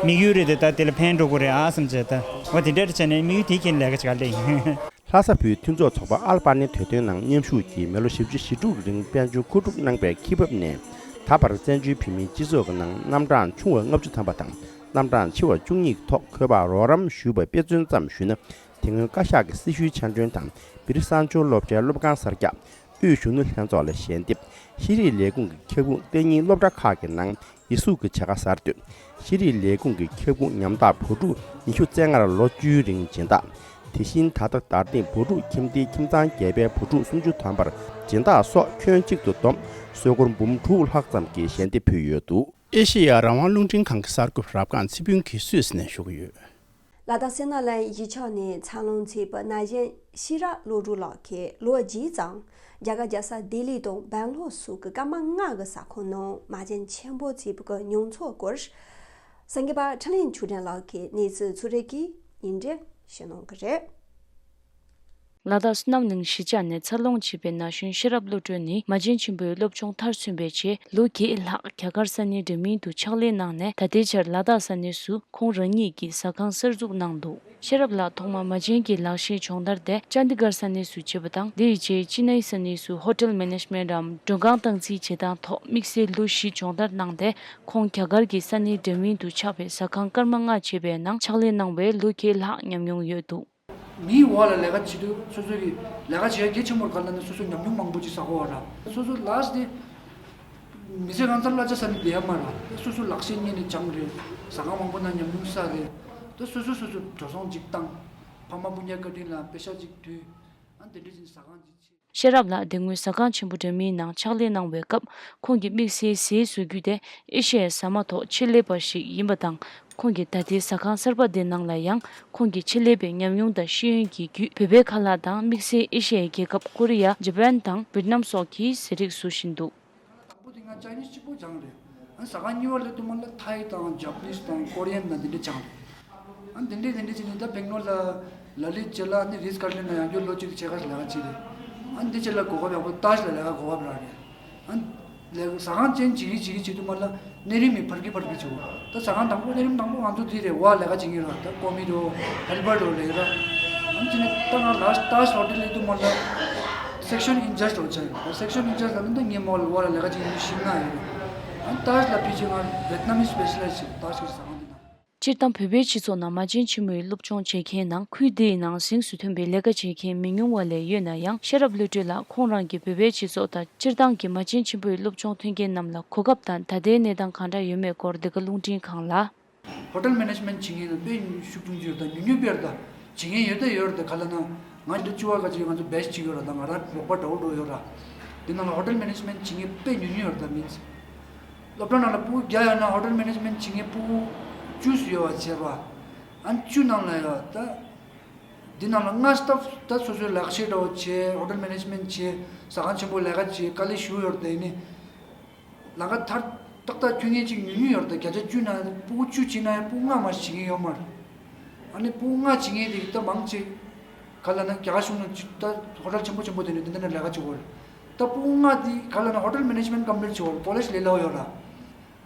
དམིགས་ཡུལ་རེད་དེ་ད་དེ་ལ་ཕན་འགྲོ་གི་རེད་ཨ་བསམ་བྱས། ད་འོ་དེ་འདྲ་བྱས་ནས་དམིགས་ཡུལ་དེ་ཁྱེད་ལས་ཀ་བྱེད་ག་སླེབས་ཡིན། ལྷ་ས་བོད་མཐུན་ཚོགས་ཚོགས་པ་ཨལ་པ་ནི་དོ་དོན་ནང་མཉམ་ཞུགས་ཀྱིས་མི་ལོ་བཞི་བཅུ་ཞེ་དྲུག་རིང་དཔལ་འབྱོར་མཁོ་སྒྲུབ་གནང་པའི་ཁེ་འབབ་ནས་ད་བར་བཙན་བྱོལ་བོད་མིའི་སྤྱི་ཚོགས་ཀྱི་ནང་རྣམ་གྲངས་ཆུང་བ་ལྔ་བཅུ་ཐམ་པ་དང་རྣམ་གྲངས་ཆེ་བ་བཅུ་གཉིས་ཀྱི་ཐོག་འཁོས་པར་རོགས་རམ་ཞུས་པ་དཔེ་མཚོན་ཙམ་ཞུས་ན། དེ་སྔོན་བཀའ་ཤག་གི་སྲི་ཞུའི་ཆ་འདོན་དང་། སྦིར་གསར་འབྱོར་སློབ་གྲྭའི་སློབ་ཁང་གསར་རྒྱག་དབུས་གཞོན་ནུ་ལྷན་ཚོགས་ལ་ཞལ་འདེབས། ཤེས་རིག་ལས་ཁུངས་ཀྱི་ཁྱབ་ཁོངས་གཏན་ཉིན་སློབ་གྲྭ་ཁག་གི་ནང་ཡིག་གཟུགས་ཀྱི་བྱ་དགའ་གསར་གཏོད། ཤེས་རིག་ལས་ཁུངས་ཀྱི་ཁྱབ་ཁོངས་ཉམ་ཐག་བུ་ཕྲུག་ཉི་ཤུ་རྩ་ལྔར་ལོ་བཅུའི་རིང་སྦྱིན་བདག་དེ་བཞིན་ད་ལྟ་རྡ་སྟེང་བུ་ཕྲུག་ཁྱིམ་སྡེའི་ཁྱིམ་ཚང་བརྒྱད་པའི་བུ་ཕྲུག་སུམ་ཅུ་ཐམ་པར་སྦྱིན་བདག་སོགས་ཁྱོན་གཅིག་ཏུ་བསྡོམས་སོལ་གོར་འབུམ་དྲུག་ལྷག་ཙམ་གྱི་ཞལ་འདེབས་ཕུལ་ཡོད་འདུག། ཨེ་ཤེ་ཡ་རང་དབང་རླུང་འཕྲིན་ཁང་གི་གསར་འགོད་པ་རབ་སྒང་ཚེ་ཕུན་གྱིས་སུད་སི་ནས་ཞུ་གི་ཡོད། ལ་དྭགས་སི་ན་ལན་གཞིས་ཆགས་ནས་འཚར་ལོངས་མཛད་པའི་ན་གཞོན་ཤེས་རབ་བློ་གྲོས་ལགས་ཀྱིས་ལོ་རྗེས་ཙང་རྒྱ་གར་རྒྱལ་ས་ལྡི་ལི་དང་སྦེང་ལོར་སོགས་ཀྱི་སྐར་མ་ལྔ་གི་ས་ཁོངས་ནང་མ་བྱན་ཆེན་པོ་བརྩིས་པའི་མྱོང་ཚོར་སྐོར། གསར་འགོད་པ་འཕྲིན་ལས་ཆོས་སྒྲོན་ལགས་ཀྱིས་གནས་ཚུལ་ཚུར་རེ་གིས་ཉིན་རེ་ཞུ་གནང་གི་རེད། ལ་དྭགས་སི་ན་ལན་གཞིས་ཆགས་ནས་འཚར་ལོངས་བྱས་པའི་ན་གཞོན་ཤེས་རབ་བློ་གྲོས་ནི་མ་བྱན་ཆེན་པོའི་སློབ་སྦྱོང་མཐར་སོན་པའི་རྗེས་ལོ་བརྒྱད་ལྷག་རྒྱ་གར་ས་གནས་འདྲ་མིན་དུ་ཕྱག་ལས་གནང་ནས་ད་ལྟའི་ཆར་ལ་དྭགས་ས་གནས་སུ་ཁོང་རང་ཉིད་ཀྱི་ཟ་ཁང་གསར་འཛུགས་གནང་འདུག། ཤེས་རབ་ལགས་ཐོག་མར་མ་བྱན་གྱི་ལག་ཤེས་སྦྱོང་བརྡར་དེ་ཅན་དི་གར་ས་གནས་སུ་བྱས་པ་དང་། དེའི་རྗེས་ཅི་ནའི་ས་གནས་སུ་ཧོ་ཊེལ་མེ་ནེ་ཇི་མེན་ཊམ་མགྲོན་ཁང་སྟངས་འཛིན་བྱེད་སྟངས་ཐོག་དམིགས་བསལ་ལོ་བཞི་སྦྱོང་བརྡར་གནང་སྟེ། ཁོང་རྒྱ་གར་གྱི་ས་གནས་འདྲ་མིན་དུ་ཆགས་པའི་ཟ་ཁང་སྐར་མ་ལྔ་བྱས་པའི་ནང་ཕྱག་ལས་གནང་བའི་ལོ་བརྒྱད་ལྷག་ཉམས་མྱོང་ཡོད་འདུག། མིའི་འོག་ལ་ལས་ཀ་བྱེད་དུས་སོ་སོ་གི་ལས་ཀ་བྱེད་ཡ་གལ་ཆེན་པོར་ག་ལ་ནི་སོ་སོ་ཉམས་མྱོང་མང་པོ་ཅིག་བསགས་དགོས་པ་ར། སོ་སོ་ལགས་དེ་མི་ཚེ་གང་ཚར་གླ་ཆ་ཟ་ནི་བསྡད་ཡ་མ་ར། སོ་སོ་ལག་ཤེས་རྙེད་ནས་སྦྱངས་རེད། ཟ་ཁང་མང་པོ་ནང་ཉམས་མྱོང་བསགས་རེད། ད་སོ་སོ་སོ་སོ་འགྲོ་སོང་ཅིག་བཏང་། ཕ་མ་སྤུན་ཀྱག་བཀའ་དྲིན་ལ་པེ་ཤག་ཅིག་བསྡུས། ཨ་འདི་འདྲ་ཅིག་ཟ་ཁང་ཅིག་ཕྱེ། ཤེས་རབ་ལགས་དེ་སྔོན་ཟ་ཁང་ཆེན་པོ་འདྲ་མིན་ནང་ཕྱག་ལས་གནང་བའི་སྐབས། ཁོང་གི་དམིགས་བསལ་ཟས་བཟོ་རྒྱུ་དེ་ཨེ་ཤ་ཡའི་ཟ་མ་ཐོག་ཆེད་ལས་པ་ཞིག་ཡིན་པ་དང་། ཁོང་གིས་ད་ལྟའི་ཟ་ཁང་གསར་པ་དེ་ནང་ལ་ཡང་ཁོང་གི་ཆེད་ལས་པའི་ཉམས་མྱོང་དང་ཤེས་ཡོན་གྱི་བརྒྱུད། བོད་པའི་ཁ་ལག་དང་དམིགས་བསལ་ཨེ་ཤ་ཡའི་རྒྱལ་ཁབ་ཀོ་རི་ཡ། ཇ་པན་དང་ཝེད་ནམ་སོགས་ཀྱི་ཟས་རིགས་བཟོ་བཞིན་འདུག། དང་པོ་དེ་ང་ཅའི་ནིས་གཅིག་པོ་སྦྱངས་རེད། ཨ་ཟ་ཁང་གཉིས་པ་སླེབས་དུས་མ་ལ་ཐའི་དང་ཇ་པ་ནིས་དང་ཀོ་རི་ཡན་དང་འདི་འདྲ་སྦྱངས་རེད། ཨ་འདི་འདྲས་འདི་འདྲས་བྱས་ནས་ད་སྦེང་ལོར་ལ་ལ་ལི་རྗེ་ལ་ནི་རིས་ཀར་ལེན་ན་ཡང་རྒྱུ་ལོ་གཅིག་ཕྱེད་ཀ་ལས་ཀ་བྱས་རེད། ཨ་འདི་རྗེས་ལ་གོ་སྐབས་ཡག་པོ་ཏཱཇ་ལ་ལས་ཀ་གོ་སྐབས་རག་རེད། ཨ་ལས་ཟ་ཁང་ཅན་བྱེད་ཀྱི་བྱེད་ཀྱི་བྱེད་དུས་མ་ལ་གནས་རིམ་མི་འཕར་གི་འཕར་གི་བྱེད་འོ། ད་ཟ་ཁང་དང་པོ་གནས་རིམ་དང་པོ་ང་ཚོ་འདི་རེད། འོག་ལས་ཀ་བྱེད་ཀྱི་རེད། ད་ཀོ་མི་རོ་ཧེལ་པར་རོ་ལས་ར། ཨ་འདི་ནས་ད་ང་ལ་ཏཱཇ་ཧོ་ཊེལ་ལ་དུས་མ་ལ་སེག་ཤོན་ཨིན་ཅཱརཇ་རོ་བྱ་ཡོད། ད་སེག་ཤོན་ཨིན་ཅཱརཇ་ལ་ནི་ད་ངའི་མོ་ལ་འོག་ལ་ལས་ཀ་བྱེད་ཀྱི་ཤིང་ན་ཡོད། ཨ་ཏཱཇ་ལ་ཕི་ཅི་ང་ཝེད་ནམ་མི་སི་སྤེ་ཤ་ལ་ཡིཛ་བྱེད་ཏཱཇ་གི་ཟ་ཁང་འདི་ན། སྤྱིར་བཏང་བོད་པའི་སྤྱི་ཚོགས་ནང་མ་བྱན་ཆེན་མོའི་སློབ་སྦྱོང་བྱེད་མཁན་ནང་ཁུལ་དེའི་ནང་གཟེངས་སུ་ཐོན་པའི་ལས་ཀ་བྱེད་མཁན་མི་ཉུང་བ་ལས་ཡོད་ན་ཡང་། ཤེས་རབ་བློ་གྲོས་ལགས་ཁོང་རང་གིས་བོད་པའི་སྤྱི་ཚོགས་དང་སྤྱིར་བཏང་གི་མ་བྱན་ཆེན་པོའི་སློབ་སྦྱོང་ཐོན་མཁན་རྣམས་ལ་གོ་སྐབས་དང་ད་ལྟའི་གནས་སྟངས་གང་འདྲ་ཡོད་མེད་སྐོར་འདི་ག་རླུང་འཕྲིན་ཁང་ལ། ཧོ་ཊེལ་མེ་ནེ་ཇི་མེན་ཊི་བྱེད་མཁན་དཔེ་ཤུགས་ཆུང་ཆུང་ཡོད་ད། ཉུང་ཉུང་དཔེ་ཡོད་ད། བྱེད་མཁན་ཡོད་ད་ཡོད་རེད་ད། ག་ལ་ན་ང་འདི་བཅུ་བ་ག་ཅིག་ང་ཚོ་བེ་ཆི་གཅིག་ཡོད་ར། ད་ང་རང་རོགས་པ་འདྲ་བོ་འགྲོ་ཡོད་ར། འདི་ནང་ལ་ཧོ་ཊེལ་མེ་ནེ་ཇི་མེན་ཊི་བྱེད་མཁན་དཔེ་ཉུང་ཉུང་ཡོད་རེད་ད། མིན་སློབ་གྲྭ་ནང་ལ་ཕྲུ་གུ་བརྒྱ་ཡོད་ན་ཧོ་ཊེལ་མེ་ནེ་ཇི་མེན་ཊི་བྱེད་མཁན་ཕྲུ་གུ་བཅུ་ཙམ་ཡོད་པ་བྱས་པ། ཨ་ནི་བཅུ་ནང་ལ་ཡོད་ད། འདི་ནང་ལ་ལྔ་སྟབས་ད་སོ་སོའི་ལག་ཤེས་འདྲ་བོ་བྱས། ཧོ་ཊེལ་མེ་ནེ་ཇི་མེན་ཊི་བྱས། ཟ་ཁང་ཆེན་པོ་ལས་ཀ་བྱས། དཀའ་ལས་ཞེ་པོ་ཡོད་རེད་ད། ཡིན་ནའི་ལམ་ཁ་མཐར་ཏག་ཏག་འཁྱོལ་མཁན་ཅིག་ཉུང་ཉུང་ཡོད་རེད་ད། བརྒྱ་ཆ་བཅུ་ནང་ཕྲུ་གུ་བཅུ་བྱས་ན་ཡང་ཕྲུ་གུ་ལྔ་མ་གཏོགས་བྱེད་མཁན་ཡོད་མ་རེད། ཨ་ནི་ཕྲུ་གུ་ལྔ་བྱེད་མཁན་དེ་ད་མང་ཆེ་ག་ལ་ན་རྒྱ་གར་གཞུང་ནང་ད་ཧོ་ཊེལ་ཆེན་པོ་ཆེན་པོ་དེ་ནས་དེ་འདྲ་ནས་ལས་ཀ་བྱེད་དགོས་རེད། ད་ཕྲུ་གུ་ལྔ་དེ་ག་ལ་ན་ཧོ་ཊེལ་མེ་ནེ་ཇི་མེན་ཊི་ཀམ་པི་ལིཊ་བྱེད་དགོས་རེད། ཀོ་ལེཇ་ལས་སླ་པོ་ཡོད་ར།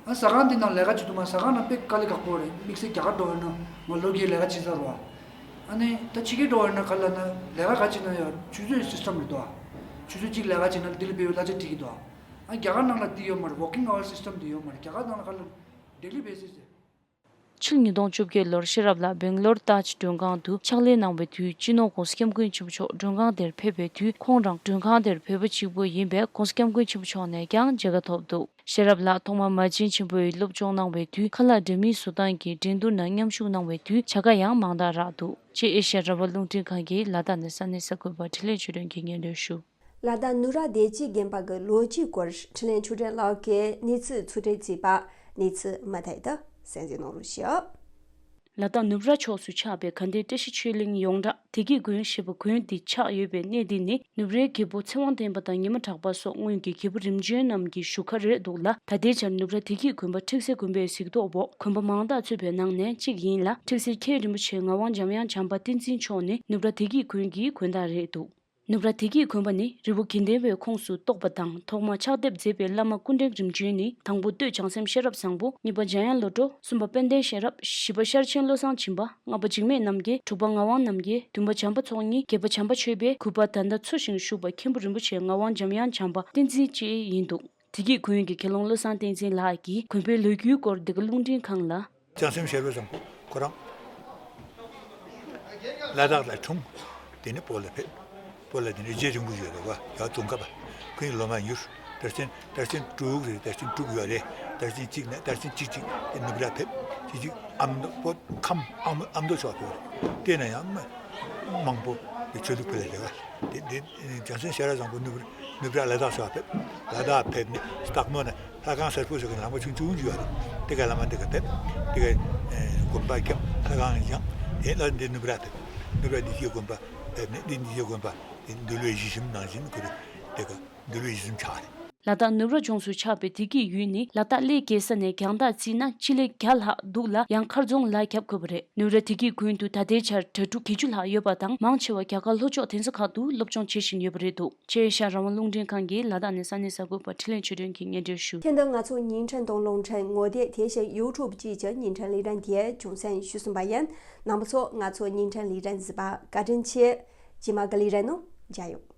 ཨ་ཟ་ཁང་འདི་ནང་ལས་ཀ་བྱེད་དུས་མ་ཟ་ཁང་ནང་དཔེ་དཀའ་ལས་ཁག་པོ་རེད། དམིགས་བསལ་རྒྱ་གར་འགྲོ་ཡོད་ན་ང་ལོ་བརྒྱད་ལས་ཀ་བྱས་ཚར་བ། ཨ་ནི་ད་ཕྱི་རྒྱལ་འགྲོ་ཡོད་ན་ག་ལ་ན་ལས་ཀ་ག་བྱེད་ན་ཡང་ཆུ་ཚོད་སིས་ཊམ་རེད་དོ། ཆུ་ཚོད་གཅིག་ལས་ཀ་བྱེད་ན་ལྡི་ལི་པའི་གླ་ཆ་སྤྲད་ཀྱི་འདུག་ཨ་རྒྱ་གར་ནང་ལ་འདི་ཡོད་མ་རེད། ཝོར་ཀིང་ཨ་ཝར་སིས་ཊམ་འདི་ཡོད་མ་རེད། རྒྱ་གར་ནང་ལ་ག་ལ་ཌེ་ལི་བེ་སིས་རེད། ཕྱི་ལོ་ཉིས་སྟོང་བཅོ་བརྒྱད་ལོར་ཤེས་རབ་ལགས་སྦེང་ལོར་ཏཱཇ་མགྲོན་ཁང་དུ་ཕྱག་ལས་གནང་བའི་དུས། སྤྱི་ནོར་༧གོང་ས་༧སྐྱབས་མགོན་ཆེན་པོ་མཆོག་མགྲོན་ཁང་དེར་ཕེབས་པའི་དུས། ཁོང་རང་མགྲོན་ཁང་དེར་བོད་པ་གཅིག་པུ་ཡིན་པས། ༧གོང་ས་༧སྐྱབས་མགོན་ཆེན་པོ་མཆོག་ནས་ཀྱང་མཇལ་ཁ་ཐོབ་འདུག་ཤེས་རབ་ལགས་ཐོག་མར་མ་བྱན་ཆེན་པོའི་སློབ་སྦྱོང་གནང་བའི་དུས། ཁ་ལག་འདྲ་མིན་བཟོ་སྟངས་ཀྱི་འགྲན་བསྡུར་ནང་མཉམ་ཞུགས་གནང་བའི་དུས། བྱ་དགའ་ཡང་མང་དག་རག་འདུག་ཅེས་ཨེ་ཤ་ཡ་རང་དབང་རླུང་འཕྲིན་ཁང་གིས་ལ་དྭགས་ནས་ས་གནས་གསར་འགོད་པ་འཕྲིན་ལས་ཆོས་སྒྲོན་གྱིས་སྙན་སྒྲོན་ཞུ། ལ་དྭགས་ནུབ་ར་བདེ་སྐྱིད་དགོན་པ་གི་ལོ་རྒྱུས་སྐོར་འཕྲིན་ལས་ཆོས་སྒྲོན་ལགས་ཀྱིས་གནས་ཚུལ་ཚུར་སྤྲོད་བྱས་པ། གནས་ཚུལ་མུ་མཐུད་དུ་གསན་གཟིགས་གནང་རོགས་ཞུ། ལ་དྭགས་ནུབ་ར་ཕྱོགས་སུ་ཆགས་པའི་དགའ་ལྡན་བཀྲ་ཤིས་ཆོས་གླིང་ཡོངས་གྲགས་བདེ་སྐྱིད་དགོན་ཞེས་པ་དགོན་འདི་ཆགས་ཡོད་པའི་གནས་འདི་ནི་ནུབ་རའི་རྒྱལ་པོ་ཚེ་དབང་ལྡན་པ་དང་ཉི་མ་གྲགས་པ་སོགས་སྔོན་གྱི་རྒྱལ་པོ་རིམ་བྱོན་རྣམས་ཀྱི་བཞུགས་ཁར་རེད་འདུག་ལ། ད་ལྟའི་ཆར་ནུབ་ར་བདེ་སྐྱིད་དགོན་པ་ཁྲིག་སེ་དགོན་པའི་གཟིགས་རྟོག་འོག་དགོན་པ་མང་དག་ཚུད་པའི་ནང་ནས་གཅིག་ཡིན་ལ། ཁྲིག་སེ་མཁན་རིན་པོ་ཆེ་ངག་དབང་འཇམ་དབྱངས་བྱམས་པ་བསྟན་འཛིན་མཆོག་ནི་ནུབ་ར་བདེ་སྐྱིད་དགོན་གྱི་དགོན་བདག་རེད་འདུག་ནུབ་ར་བདེ་སྐྱིད་དགོན་པ་ནི་རི་བོ་དགེ་ལྡན་པའི་ཁོངས་སུ་གཏོགས་པ་དང་། ཐོག་མར་ཕྱག་དེབ་མཛད་པའི་བླ་མ་སྐུ་ཕྲེང་རིམ་བྱོན་ནི། དང་པོ་སྟོད་བྱང་སེམས་ཤེས་རབ་བཟང་པོ། གཉིས་པ་འཇམ་དབྱངས་བློ་གྲོས། གསུམ་པ་དཔལ་ལྡན་ཤེས་རབ། བཞི་པ་ཤར་ཆེན་བློ་བཟང་སྦྱིན་པ། ལྔ་པ་འཇིགས་མེད་རྣམ་རྒྱལ། དྲུག་པ་ངག་དབང་རྣམ་རྒྱལ། བདུན་པ་བྱམས་པ་ཚོགས་གཉིས། བརྒྱད་པ་བྱམས་པ་ཆོས་འཕེལ། དགུ་པ་ད་ལྟ་འཚོ་ཞིང་བཞུགས་པ་མཁན་པོ་རིན་པོ་ཆེ་ངག་དབང་འཇམ་དབྱངས་བྱམས་པ་བསྟན་འཛིན་བཅས་ཡིན་འདུག་བདེ་སྐྱིད་དགོན་གྱི་དགེ་སློང་བློ་བཟང་བསྟན་འཛིན་ལགས་ཀྱིས་དགོན་པའི་ལོ་རྒྱུས་སྐོར་འདི་ག་རླུང་འཕྲིན་ཁང་ལ། བྱང་སེམས་ཤེས་རབ་བཟང་པོ་ཁོ་རང་ལ་དྭགས་ལ་འཁྲུངས། དེ་ནས་བོད་ལ་ཕེབས། བོད་ལ་དེ་ནས་རྗེ་རིན་པོ་ཆེ་ལ་བ་ཡར་རྫོང་ཁ་པ། ཁོའི་ལོ་མ་མྱུར་དར་ཆེན་དར་ཆེན་དྲུག་རེད། དར་ཆེན་དྲུག་ཡོད་རེད། དར་ཆེན་གཅིག་ནས་དར་ཆེན་གཅིག་གཅིག་དེ་ནུབ་ར་ཕེབས། གཅིག་གཅིག་ཨ་མདོ་བོད་ཁམས་ཨ་མདོ་ཨ་མདོ་ཕྱོགས་ཕེབས་རེད། དེ་ནས་ཡང་མ་མང་པོ་དེ་ཆོས་ལུགས་ཕེབས་ལ་བྱ་བ་དེ་དེ། བྱང་སེམས་ཤེས་རབ་བཟང་པོ་ནུབ་ནུབ་ར་ལ་དྭགས་ཕྱོགས་ཕེབས། ལ་དྭགས་ཕེབས་ནས་སྟག་མོ་ན་ལྷ་ཁང་གསར་པ་ཞིག་གི་ལམ་པ་ཆུང་ཆུང་ཅིག་ཡོད་རེད། དེ་ག་ལ་མ་འདི་ག་ཕེབས། དེ་ག་དགོན་པ་བརྒྱབ། ལྷ་ཁང་བཞེངས། དེ་ལ་འདི་ནུབ་ར་ཕེབས། ནུབ་ར་བདེ་སྐྱིད་དགོན་པ་ཕེབས་ནས་འདི་བདེ་སྐྱིད་དགོན་པ་འདུལ་བའི་གཞི་ཞིམ་ནང་བཞིན་ཁུར། དེ་ག་འདུལ་བའི་གཞི་ཞིམ་ཆགས་རེད། ལ་དྭགས་ནུབ་ར་ལྗོངས་སུ་ཆགས་པའི་བདེ་སྐྱིད་ཡུལ་ནི་ལ་དྭགས་གླེ་རྒྱལ་ས་ནས་རྒྱང་ཐག་བརྩིས་ན་སྤྱི་ལེ་བརྒྱ་ལྷག་འདུག་ལ། ཡང་མཁར་རྫོང་ལ་རྒྱབ་དགོས་པ་རེད། ནུབ་ར་བདེ་སྐྱིད་དགོན་དུ་ད་ལྟའི་ཆར་གྲྭ་ཕྲུག་བརྒྱད་ཅུ་ལྷག་ཡོད་པ་དང་། མང་ཆེ་བ་རྒྱ་གར་ལྷོ་ཕྱོགས་གདན་ས་ཁག་ཏུ་སློབ་སྦྱོང་བྱེད་བཞིན་ཡོད་པ་རེད་འདུག་ཅེས་ཤར་རང་དབང་རླུང་འཕྲིན་ཁང་གིས་ལ་དྭགས་ནས་ས་གནས་གསར་འགོད་པ་འཕྲིན་ལས་ཆོས་སྒྲོན་གྱིས་སྙན་སྒྲོན་ཞུ། ཁྱེད་ཚོས་ང་ཚོའི་བརྙན་འཕྲིན་དང་རླུང་འཕྲིན་ངོ་དེབ་དེ་བཞིན་ཡུ་ཊུབ་བཅས་ཀྱི་བརྙན་འཕྲིན་ལེ་ཚན་དེ་རྒྱུན་གསན་ཞུས་ཟིན་པ་ཡིན། རྣམ་པ་ཚོ་ང་ཚོའི་བརྙན་འཕྲིན་ལེ་ཚན་གཟིགས་པར་བཀའ་དྲིན་ཆེ། རྗེས་མ་གི་ལེ་ཚན་ནང་མཇལ་ཡོང་།